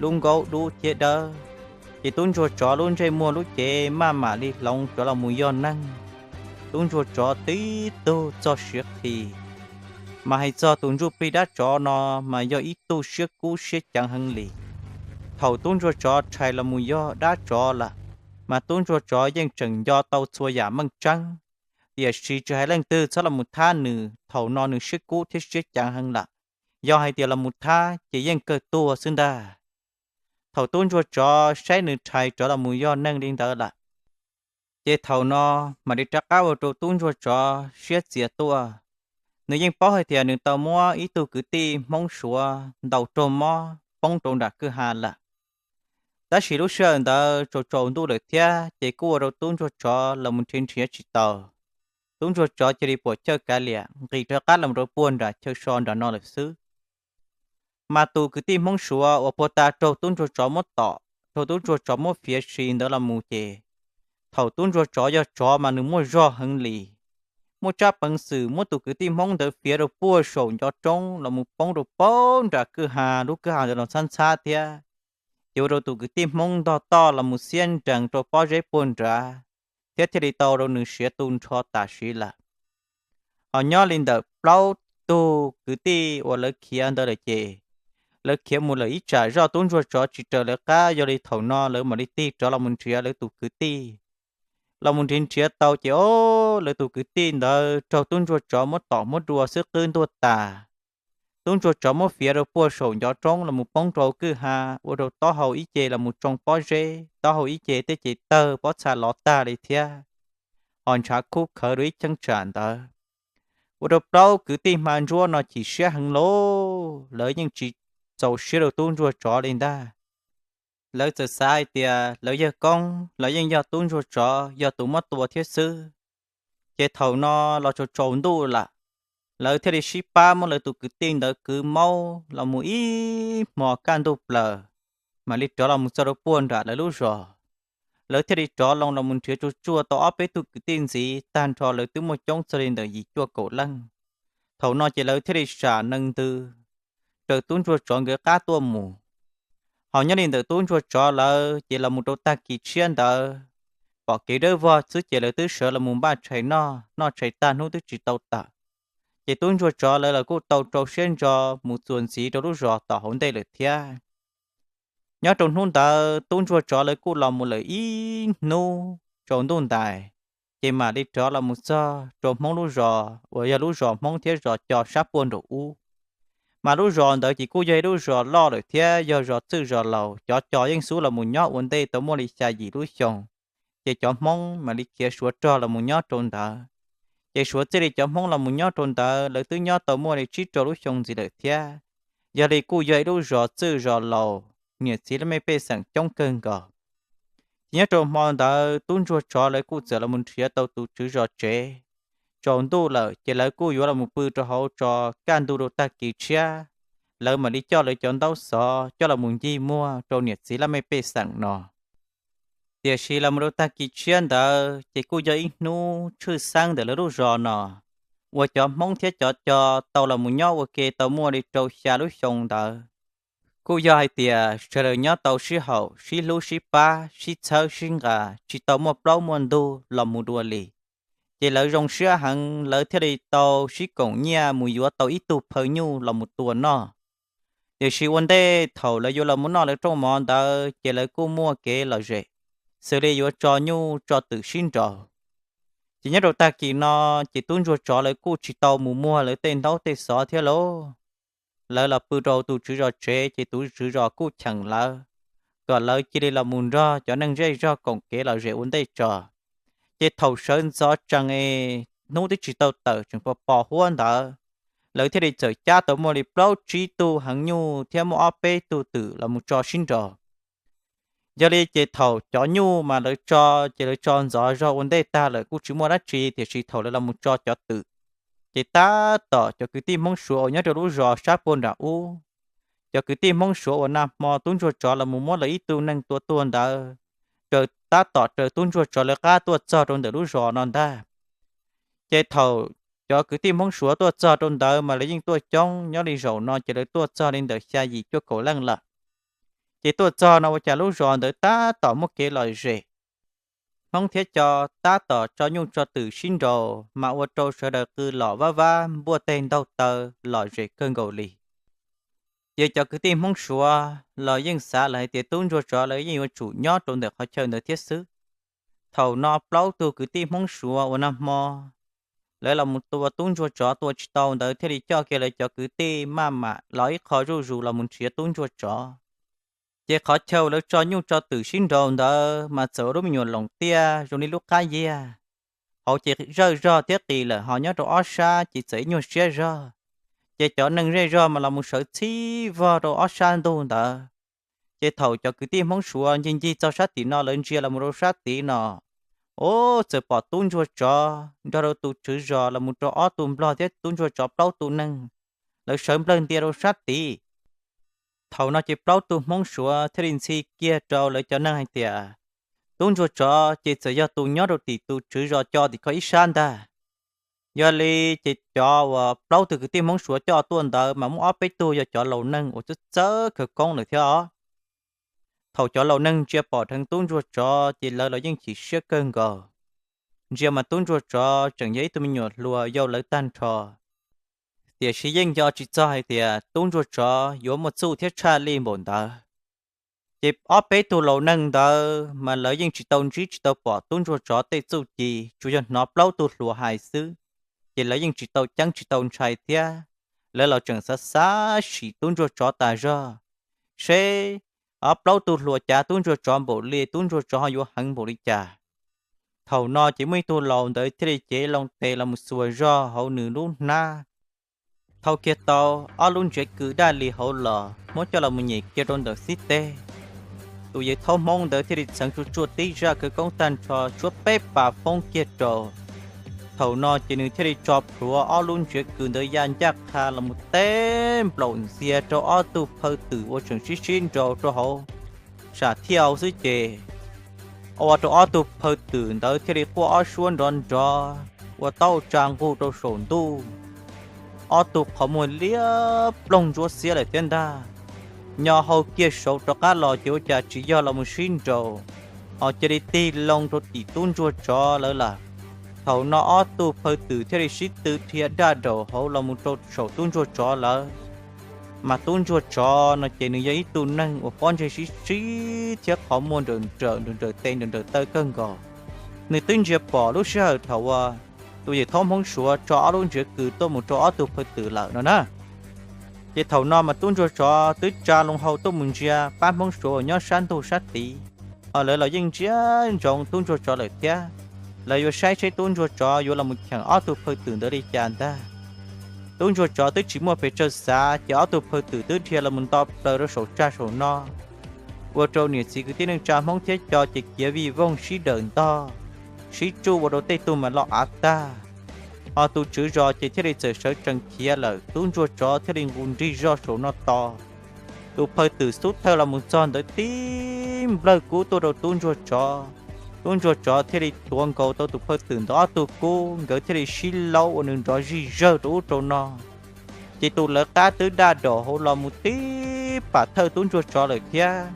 lub nkaub dub thiab dawb. Ces tub ntsuag tsov lub ntsej muag lub cev maj mam li hloov rov los mus yog neeg. tub ntsuag tsov tib tug txog siav qhi. Mas hais txog tus ntsuj plig dab tsov no mas yog ib tug siab kub siab ceev heev li. Thaum tub ntsuag tsov rhais los mus yog dab tsov lawm, mas tub ntsuag tsov yeej tseem nco tau txhua yam meej tseeb. Tiam sis tsis hais leej twg txhob los mus thab nws, thaum no nws siab kub thiab siab ceev heev lawm. Yog hais tias los mus thab ces yeej kawg tuag xwb ntag. Thaum tub ntsuag tsov saib nws rhais rov los mus yog neeg li ntawd lawm, ces thaum no mam li rov qab ua rau tub ntsuag tsov siab txias tuaj. Nws yeej paub hais tias nws tau muab ib tug kwv tij Hmoob Suav ntaus raug mob poob rau nram kwj ha lawm. Tab sis lub sij hawm ntawd tsaus tsaus ntuj lawm thiab ces kuj ua rau tub ntsuag tsov los mus nrhiav nrhiav tsis tau. Tub ntsuag tsov cia li puam chawj kav liam nqis rov qab los rau puag nram chaw so nram no lawm xwb. Mas tus kwv tij Hmoob Suav uas puag ta raug tub ntsuag tsov muab tom, raug tub ntsuag tsov muab fiav si ntawd los mus ces, thaum tub ntsuag tsov yog tsov mas nws muaj zog heev li. Muaj tsab peev xwm muab tus kwv tij Hmoob ntawd fiav rau puag saum ncov roob los mus poob rau puag nram kwj ha, lub kwj ha ntawd los ntxhab ntxhab thiab. Ces ua rau tus kwv tij Hmoob ntog toj los mus xiab nrees rau pob zeb puag nrad, thiab thiaj li tau rau nws siav tu nrho tam sim lawm. Ho nyob li ntawm plaub tug kwv tij uas lawv khiav ntawd lawm ces, lawv khiav mus lawm ib tsam zoj tub ntsuag tsov tsis raws lawv qab, yog li thaum no lawv mam li tig rov los mus nrhiav lawv tus kwv tij. Los mus nrhiav nrhiav tau ces, o, lawv tus kwv tij ntawd raug tub ntsuag tsov muab tom muab dua xwb qwb ntuag tas. Tub ntsuag tsov muab fiav rau puag saum ncov roob los mus poob rau kwj ha, ua rau taub hau ib ce los mus tsoo pob zeb, taub hau ib ce tej ces tawg pob txha lov tag li thiab. Ho ntshav khub khawv rau ib cheeb tsam ntawd, ua rau plaub kwv tij hma ntsuab no chim siab heev lauj, lawv yeej tsis txaus siab rau tub ntsuag tsov li ntag. Lawv txawm xav hais tias lawv yawg koob los yeej yog tub ntsuag tsov yog tus muab tua thiab xwb. Ces thaum no los tsaus tsaus ntuj lawm, lawv thiaj li sib pab muab lawv tus kwv tij ntawd kwv maub los mus ib hmos kaj ntug plaws, mam li rov los mus txog rau puag nram lawv lub zos. Lawv thiaj li rov loo los mus nrhiav tsuj tsuaj tau ob peb tug kwv tij ntxiv, tag nrho lawv twb muaj coob txog li ntawm yim cuaj kaum leej. Thaum no ces lawv thiaj li sam nees ntws raws tub ntsuag tsov nkawd qab tuaj mus. Ho nyob li ntawm tub ntsuag tsov lawv ces los mus rau tag kis tshiab ntawd, pom kev dawb vog xwb ces lawv twb sawv los mus npaj tshais noj, noj tshais tag hnub twb tsis tau tawm. Ces tub ntsuag tsov lawv los kuj tau rau siab ntso mus txuas ntxiv rau lub zos tom hauv ntej lawm thiab. Nyob rau hnub ntawd tub ntsuag tsov lawv kuj los mus lawm ib hnub tsaus ntuj ntais, ces mam li rov los mus txog rau Hmoob lub zos uas yog lub zos Hmoob thiab zos Co sab puag nraum ub. Mas lub zos ntawd ces kuj yog ib lub zos loj lawm thiab yog zos txwj zos laus, cov Co yeej xub los mus nyob ua ntej tau muaj li xya yim lub xyoo, ces cov Hmoob mam li khiav suav rog los mus nyob rau ntawd. Ces suav txij li cov Hmoob los mus nyob rau ntawd lawv twb nyob tau muaj li tsib rau lub xyoo ntxiv lawm thiab. Yog li kuj yog ib lub zos txwj zos laus, niam txiv laj mej pej xeem coob kawg nkaus. Ces nyob rau hmo ntawd tub ntsuag tsov lawv kuj txawm los mus nrhiav tau tus tswv zos tsev. Tsaus ntuj lawm ces lawv kuj yuav los mus pw rau hauv tso kaj ntug rau tag kis tshiab, lawv mam li coj lawv cov ntaub xov coj los mus ncig muag rau niam txiv laj mej pej xeem no. Tiam sis los mus rau tag kis tshiab ntawd ces kuj yog ib hnub tshwj xeeb ntawm lawv lub zos no, uas cov Hmoob thiab cov Co tau los mus nyob ua ke tau muaj li rau xya lub xyoo ntawd. Kuj yog hais tias sawv daws nyob tau sib haum sib hlub sib pab sib txhawb sib nqa, tsis tau muaj plaub muaj ntug los mus dua li. Ces lawv zoo siab heev, lawv thiaj li tau sib koom nyiaj mus yuav tau ib tug phaw nyuj los mus tua noj. Tiam sis ua ntej thaum lawv yuav los mus noj lawv rooj mov ntawd ces lawv kuj muaj kev lom zem, xws li yuav tso nyuj tso twm sib nraus. Ces nyob rau tag kis no ces tub ntsuag tsov lawv kuj tsis tau mus muag lawv tej ntaub tej xov thiab lauj. Lawv los pw rau tus tswv zos tsev ces tus tswv zos kuj cheem lawv kom lawv cia li los mus nrog cov neeg zej zog koom kev lom zem ua ntej tso. Ces thaum sawv ntxov tsees es hnub twb tsis tau tawm tseem pos pos huab ntawd, lawv thiaj li txawm cab tau muaj li plaub tsib tug heev nyuj thiab muaj ob peb tug twm los mus tso sib nraus. Yog li ces thaum cov nyuj mas lawv tso, ces lawv tso ntxov zog ua ntej tag lawm kuj tsis muaj dab tsi, tiam sis thaum lawv los mus tso cov twm, ces tab tom cov kwv tij Hmoob Suav uas nyob rau lub zos sab puag nram ub, cov kwv tij Hmoob Suav uas nag hmo tub ntsuag tsov los mus muab lawv ib tug neeg tua tuag ntawd, raws tab tom raws tub ntsuag tsov lawv qab tuaj txog rau ntawm lub zos no ntag. Ces thaum cov kwv tij Hmoob Suav tuaj txog rau ntawd mas lawv yeej tuaj coob, nyob li zaum no ces lawv tuaj txog li ntawm xya yim cuaj kaum leej lawm. Ces tuaj txog no ua cas lub zos ntawd tab tom muaj kev lom zem. Hmoob thiab Coj tab tom tso nyuj tso twm sib nraus mas ua rau sawv daws qw lom vab vab npuaj teg ntaug taw lom zem kawg nkaus li. Ces cov kwv tij Hmoob Suav los yeej xav lawm hais tias tub ntsuag tsov lawv yeej yuav tsum nyob rau ntawm qhov chaw ntawd thiab xwb. Thaum no plaub tug kwv tij Hmoob Suav uas nag hmo lawv los tua tub ntsuag tsov tua tsis tau ntawd thiaj li coj kiag lawv cov kwv tij maj mam los ib qho zuj zus los mus nrhiav tub ntsuag tsov. Ces qhov chaw lawv tso nyuj tso twm sib nraus ntawd mas txawm ua lub me nyuam loos tiaj zoo li lub qab yiag. Hauv ces zawj zog thiab qis lawm, ho nyob rau ob sab ces txawm ib nyuag siab zog. Ces cov neeg zej zog mas los mus sawv txhib vog rau ob sab ntug ntawd. Ces thaum cov kwv tij Hmoob Suav ncig ncig txog sab tim no lawv ntsia los mus rau sab tid no, ub, txawm pom tub ntsuag tsov nrog rau tus tswv zos los mus rau ob tug nplog thiab tub ntsuag tsov plaub tug neeg, lawv sawv nplawg ntia rau sab tid. Thaum no ces plaub tug Hmoob Suav thiaj li ntxhi kiag rau lawv cov neeg hais tias, tub ntsuag tsov ces txawm yog tus nyob rau tim tus tswv zos co tim kho ib sab ntag. Yog li ces cov uas plaub tug kwv tij Hmoob Suav coj tuaj ntawd mas muaj ob peb tug yog cov laus neeg uas txawj txawj khawv koob lawm thiab os. Thaum cov laus neeg ntsia pom dheev tub ntsuag tsov ces lawv los yeej chim siab kawg nkaus. Ntsia mas tub ntsuag tsov tseem yog ib tug me nyuam hluas yau lawv tag nrho, tiam sis yeej nco tsis txog hais tias tub ntsuag tsov yuav muaj txuj thiab tshaj lij npaum ntawd. Ces ob peb tug laus neeg ntawd mas lawv yeej tsis tau ntsib tsis tau pom tub ntsuag tsov tej txuj ci, tsuas yog hnov plaub tug hluas hais xwb, ces lawv yeej tsis tau ceeb tsis tau ntshai thiab. Lawv los tseem xav xav sim tub ntsuag tsov tas zog, seb ob plaub tug hluas cav tub ntsuag tsov npaum li, tub ntsuag tsov ho yuav heev npaum li cas. Thaum no ces muaj ib tug laus ntawd thiaj li cev loo tes los mus xuas zog hauv nws lub hnab, thau kiag tau ob lub ntsiav kws daj li hauv los muab coj los mus nyem kiag rau ntawm xib teg. Tus yawg thaub Hmoob ntawd thiaj li txheev tsuaj tsuaj tib zaj khawv koob tag nrho tshuab peb pas foob kiag rau. Thaum no ces nws thiaj li tso plhuav ob lub ntsiav kws ntawd ya ncaj qha los mus teb nplaum ntxiag rau ob tug phaw twm uas tseem sib sib nraus rau hauv sam thiaj hauv xwb ces ua rau ob tug phaw twm ntawd thiaj li quaj ob suab nrov nrov ua taub tsa nqug rau saum ntuj. Ob tug qhov muag liab ploog ntsuab xiab lawm thiab ntag. Nyo hau kiag saud rov qab los ces ua cas tsis yog los mus sib nraus, ho cia li tig loo rau tim tub ntsuag tsov lawv lawm. Thaum no ob tug phaw twm thiaj li sib tw dhia daj daum hauv los mus rau saum tub ntsuag tsov lawv. Mas tub ntsuag tsov no ces nws yog ib tug neeg uas pob ntseg sib sib thiab qhov muag nrawm nrawm nrawm nrawm tes nrawm nrawm taw kawg nkaus. Nws twb ntsia pom lub sij hawm thaum uas tus yawg thaub Hmoob Suav tso ob lub ntsiav kws tuaj mus rau ob tug phaw twm lawm no na. Ces thaum no mas tub ntsuag tsov twb tsa loo hau tuaj mus ntsia pab Hmoob Suav uas nyob sab ntug sab tid, ho lawv los yeej ntsia ntsoov tub ntsuag tsov lawm thiab. Lawv yuav saib seb tub ntsuag tsov yuav los mus cheem ob tug phaw twm ntawd li cas ntag. Tub ntsuag tsov twb tsis muaj pes tsawg xav ces ob tug phaw twm twb dhia los mus nto plaws rau saum tsag saum no, ua rau niam txiv kwv tij neej tsa Hmoob thiab Co ces kiav vij voog sib dawm ntog, sib tsuj ua rau tej tug mas loj av tag. Ho tus tswv zos ces thiaj li txawm sawv tsees khiav lawm, tub ntsuag tsov thiaj li nqus nrig zog saum no tos. Tus phaw twm xub thawj los mus txog ntawd tib nplawg kub tuaj rau tub ntsuag tsov. Tub ntsuag tsov thiaj li tuav nkaus tau tus phaw twm ntawd ob tug kub, nkawd thiaj li sib laub ua nws nrov zij zawg rau ub rau no. Ces tus lawv qab twb daj daum hauv los mus tib pam thawj tub ntsuag tsov lawm thiab.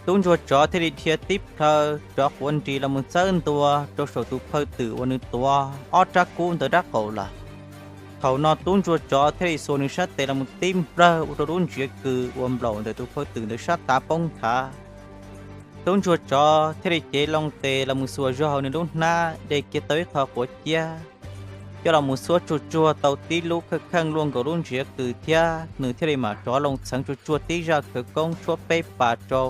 Tub ntsuag tsov thiaj li dhia tib plhaw rov quav nris los mus txawb ntua rau saum tus phaw twm uas nws tuav ob rab kub ntawd rab qaum lawm. Thaum no tub ntsuag tsov thiaj li xuas nws sab tes los mus tib nplawg ua rau lub ntsiav kws uas nplaum ntawm tus phaw twm ntawd sab tav poob nthav. Tub ntsuag tsov thiaj li cev loo tes los mus xuas zog hauv nws lub hnab de kiag tau ib qho quav ciab, coj los mus xuab tsuag tsuag tau tib lub kheej kheej luaj nkaus lub ntsiav kws thiab nws thiaj li mam rov loo txheev tsuag tsuag tib zaj khawv koob tshuab peb pas rau,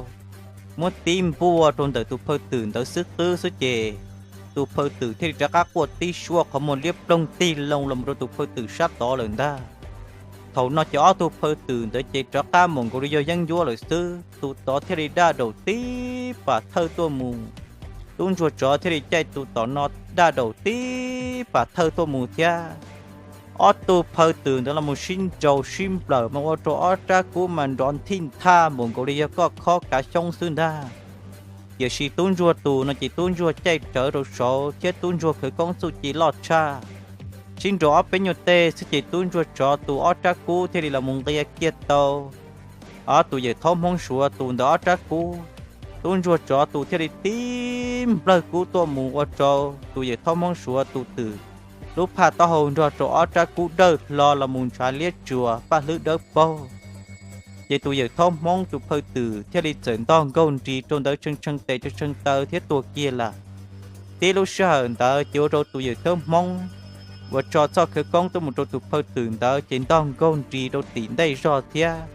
muab tib npuaj rau ntawm tus phaw twm ntawd xwb qwb xwb ces tus phaw twm thiaj li rov qab quaj tib suab qhov muag liab ploog tig loo los mus rau tus phaw twm sab tod lawm ntag. Thaum no ces ob tug phaw twm ntawd ces rov qab mus nkaus li yog yeeb ncuab lawm xwb, tus tod thiaj li daj daum tib pam thawj tuaj mus. Tub ntsuag tsov thiaj li caij tus tom no daj daum tib pam thawj tuaj mus thiab. Ob tug phaw twm ntawd los mus sib nraus sib nplawm mas ua rau ob rab kub mas nrov nthij nthaj mus nkaus li yog koj khob kav xyoob xwb ntag. Tiam sis tub ntsuag tus no ces tub ntsuag caij rawv rau saud thiab tub ntsuag khawv koob txuj ci loj tshaj. Sib nraus ob peb nyuag teg xwb ces tub ntsuag tsov tus ob rab kub thiaj li los mus nqia kiag tau ob tus yawm thaub Hmoob Suav tus ntawd ob rab kub. Tub ntsuag tsov tus thiaj li tib nplawg kub tuaj mus ua rau tus yawm thaub hmoob suav tus twm lub phaj taub hau nrog rau ob rab kub dawj hlo los mus ntshav liab tsuas paj hlwb dawb paug. Ces tus yawm thaub hmoob tus phaw twm thiaj li txawm ntog nkaug nris rau ntawd tshee tshee tes tshee tshee taw thiab tuag kiag lawm. Tib lub sij hawm ntawd ces ua rau tus yawm thaub hmoob uas tso txoj khawv koob tuaj mus rau tus phaw twm ntawd ces ntog nkaug nris rau tim ntej zog thiab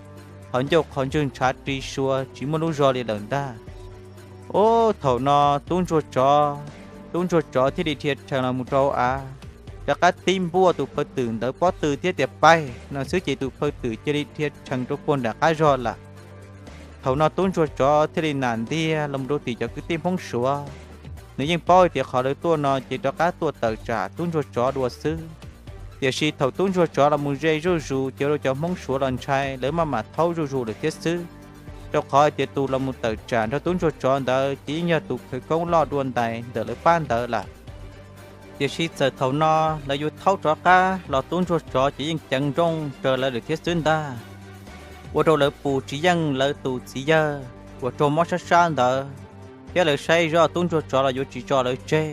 qhov ncauj qhov ntswg ntshav ri sua tsis muaj lub zog li lawm ntag. Ub, thaum no tub ntsuag tsov, tub ntsuag tsov thiaj li dhia rhees los mus rau hauv av, rov qab tib npuaj tus phaw twm ntawd pob tw thiab tias paib no xwb ces tus phaw twm cia li dhia rhees rau puag nram qab zog lawm. Thaum no tub ntsuag tsov thiaj li nam ntiag los rau tim cov kwv tij hmoob suav. Nws yeej paub tias qhov lawv tuaj no ces rov qab tuaj tawm tsam tub ntsuag tsov dua xwb. Tiam sis thaum tub ntsuag tsov los mus ze zuj zus ces ua rau cov hmoob suav los ntshai, lawv maj mam thaub zuj zus lawm thiab xwb, rau qhov tias tus los mus tawm tsam nrog tub ntsuag tsov ntawd ces yeej yog tus khawv koob loj dua ntais ntawm lawv pab ntawd lawm. Tiam sis txawm thaum no lawv yuav thaub rov qab los tub ntsuag tsov ces yeej ceev nrooj raws lawv lawm thiab xwb ntag. Ua rau lawv pus tsis yeej lawv tus txiv yawg uas raug mob sab sab ntawd, thiab lawv saib zoj tub ntsuag tsov los yuav tsis tso lawv tseg,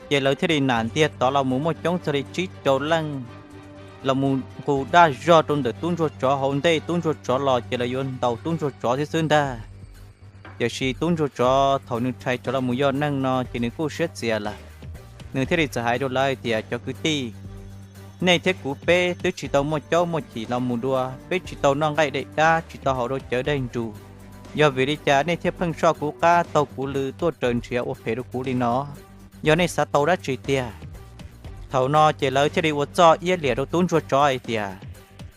ces lawv thiaj li nam ntiag tod los mus muaj coob txog li tsib rau leej los mus nqus daj zog rau ntawm tub ntsuag tsov hauv ntej tub ntsuag tsov los ces lawv yuav ntaus tub ntsuag tsov thiab xwb ntag. Tiam sis tub ntsuag tsov thaum nws rhais tsov los mus yog neeg no ces nws kuj siab txias lawm. Nws thiaj li txawm hais rau lawv hais tias, cov kwv tij, nej thiab kuv peb twb tsis tau muaj caub muaj chim los mus dua, peb tsis tau noj nqaij dej dab, tsis tau haus rau cawv daig nrus, yog vim li cas nej thiaj pheej soj kuv qab taug kuv lw tuaj raws nrhiav ua phem rau kuv li no? Yog nej xav tau dab tsi tiag? Thaum no ces lawv thiaj li ua txoj iab liam rau tub ntsuag tsov hais tias,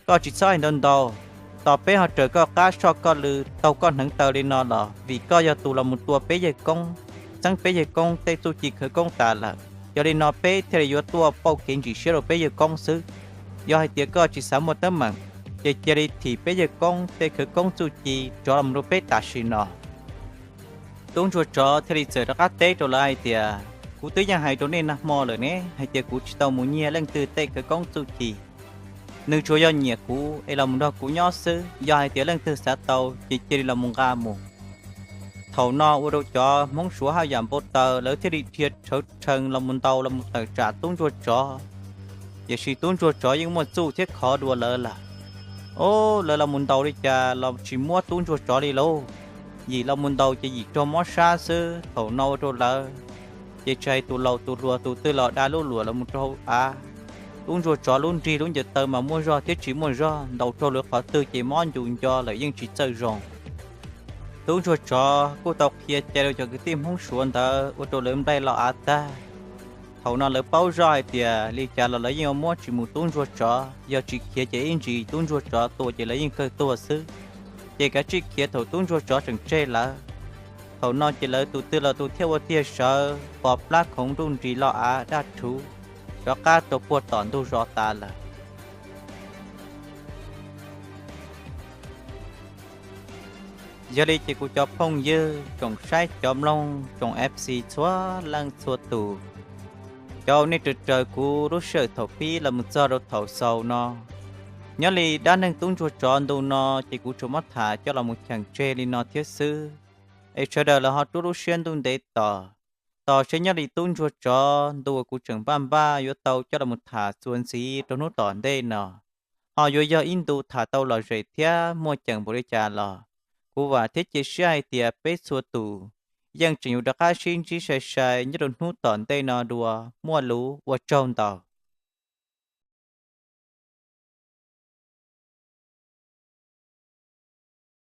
koj tsis txhob hais ntau ntau, tos peb ho raws koj qab soj koj lw taug koj hneev taw li no los vim koj yog tus los mus tua peb yawg koob, txeeb peb yawg koob tej txuj ci khawv koob tas lawm. Yog li no peb thiaj li yuav tuaj pauj kev ntsim siab rau peb yawg koob xwb. Yog hais tias koj tsis xav muaj teeb meem, ces cia li thim peb yawg koob tej khawv koob txuj ci rov los rau peb tam sim no. Tub ntsuag tsov thiaj li txawm rov qab teb rau lawv hais tias, kuv twb yeej hais rau nej nag hmo lawm ne hais tias kuv tsis tau mus nyiag leej twg tej khawv koob txuj ci. Nws tsuas yog nyiam kuv es los mus nrog kuv nyob xwb, yog hais tias leej twg xav tau ces cia li los mus nqa mus. Thaum no ua rau cov hmoob suav haj yam npau taws, lawv thiaj li dhia rhawv rhees los mus ntaus los mus tawm tsam tub ntsuag tsov. Tiam sis tub ntsuag tsov yeej muaj txuj thiab khov dua lawv lawm. Ub, lawv los mus ntaus li cas los tsis muab tub ntsuag tsov li lauj. Yim los mus ntaus ces yim raug mob sab xwb. Thaum no ua rau lawv ces tsis hais tus laus tus hluas tus twg los da lub luam los mus rau hauv av. Tub ntsuag tsov lub nrig lub ncaws taw mas muaj zog thiab tsis muaj zog, ntaus raug lawv qhov twg ces mob ncus nco lawm yeej tsis txawj zoo. Tub ntsuag tsov kuj tau qhia cai rau cov kwv tij hmoob suav ntawd ua rau lawv nplaig lo av tag. Thaum no lawv paub zoj hais tias li cas los lawv yeej yuav muab tsis mus tub ntsuag tsov, yog tsis khiav ces ib ntsis tub ntsuag tsov tua ces lawv yeej kawg tuag xwb. Ces kav tsij khiav thaum tub ntsuag tsov tseem tseg lawv. Thaum no ces lawv tus twg los tus thiaj ua tiag sawv pos plab khoov nruj nris lo av daj rhuv, rov qab rau puag tom ntug zos tas lawm. Yog li ces kuv cov phooj ywg tsoom saib cov mloog tsoom F C txhua leej txhua tus, cov nej raws raws kuv lub sij hawm thaum pib los mus txog rau thaum xaus no, nyob li dab neeg tub ntsuag tsov ntu no ces kuv tsuas muab tham coj los mus cheem tseg li no thiab xwb. Es sawv daws los ho rub lub siab ntuj ntev tos, tos seb nyob li tub ntsuag tsov ntu uas kuv tseem npaj npaj yuav tau coj los mus tham txuas ntxiv rau hnub tom ntej no, ho yuav yog ib ntu tham tau lom zem thiab muaj ceem npaum li cas los, kuv vam thiab cia siab hais tias peb txhua tus yeej tseem yuav rov qab sib ntsib sai sai nyob rau hnub tom ntej no dua. Muaj lus ua tsaug ntau.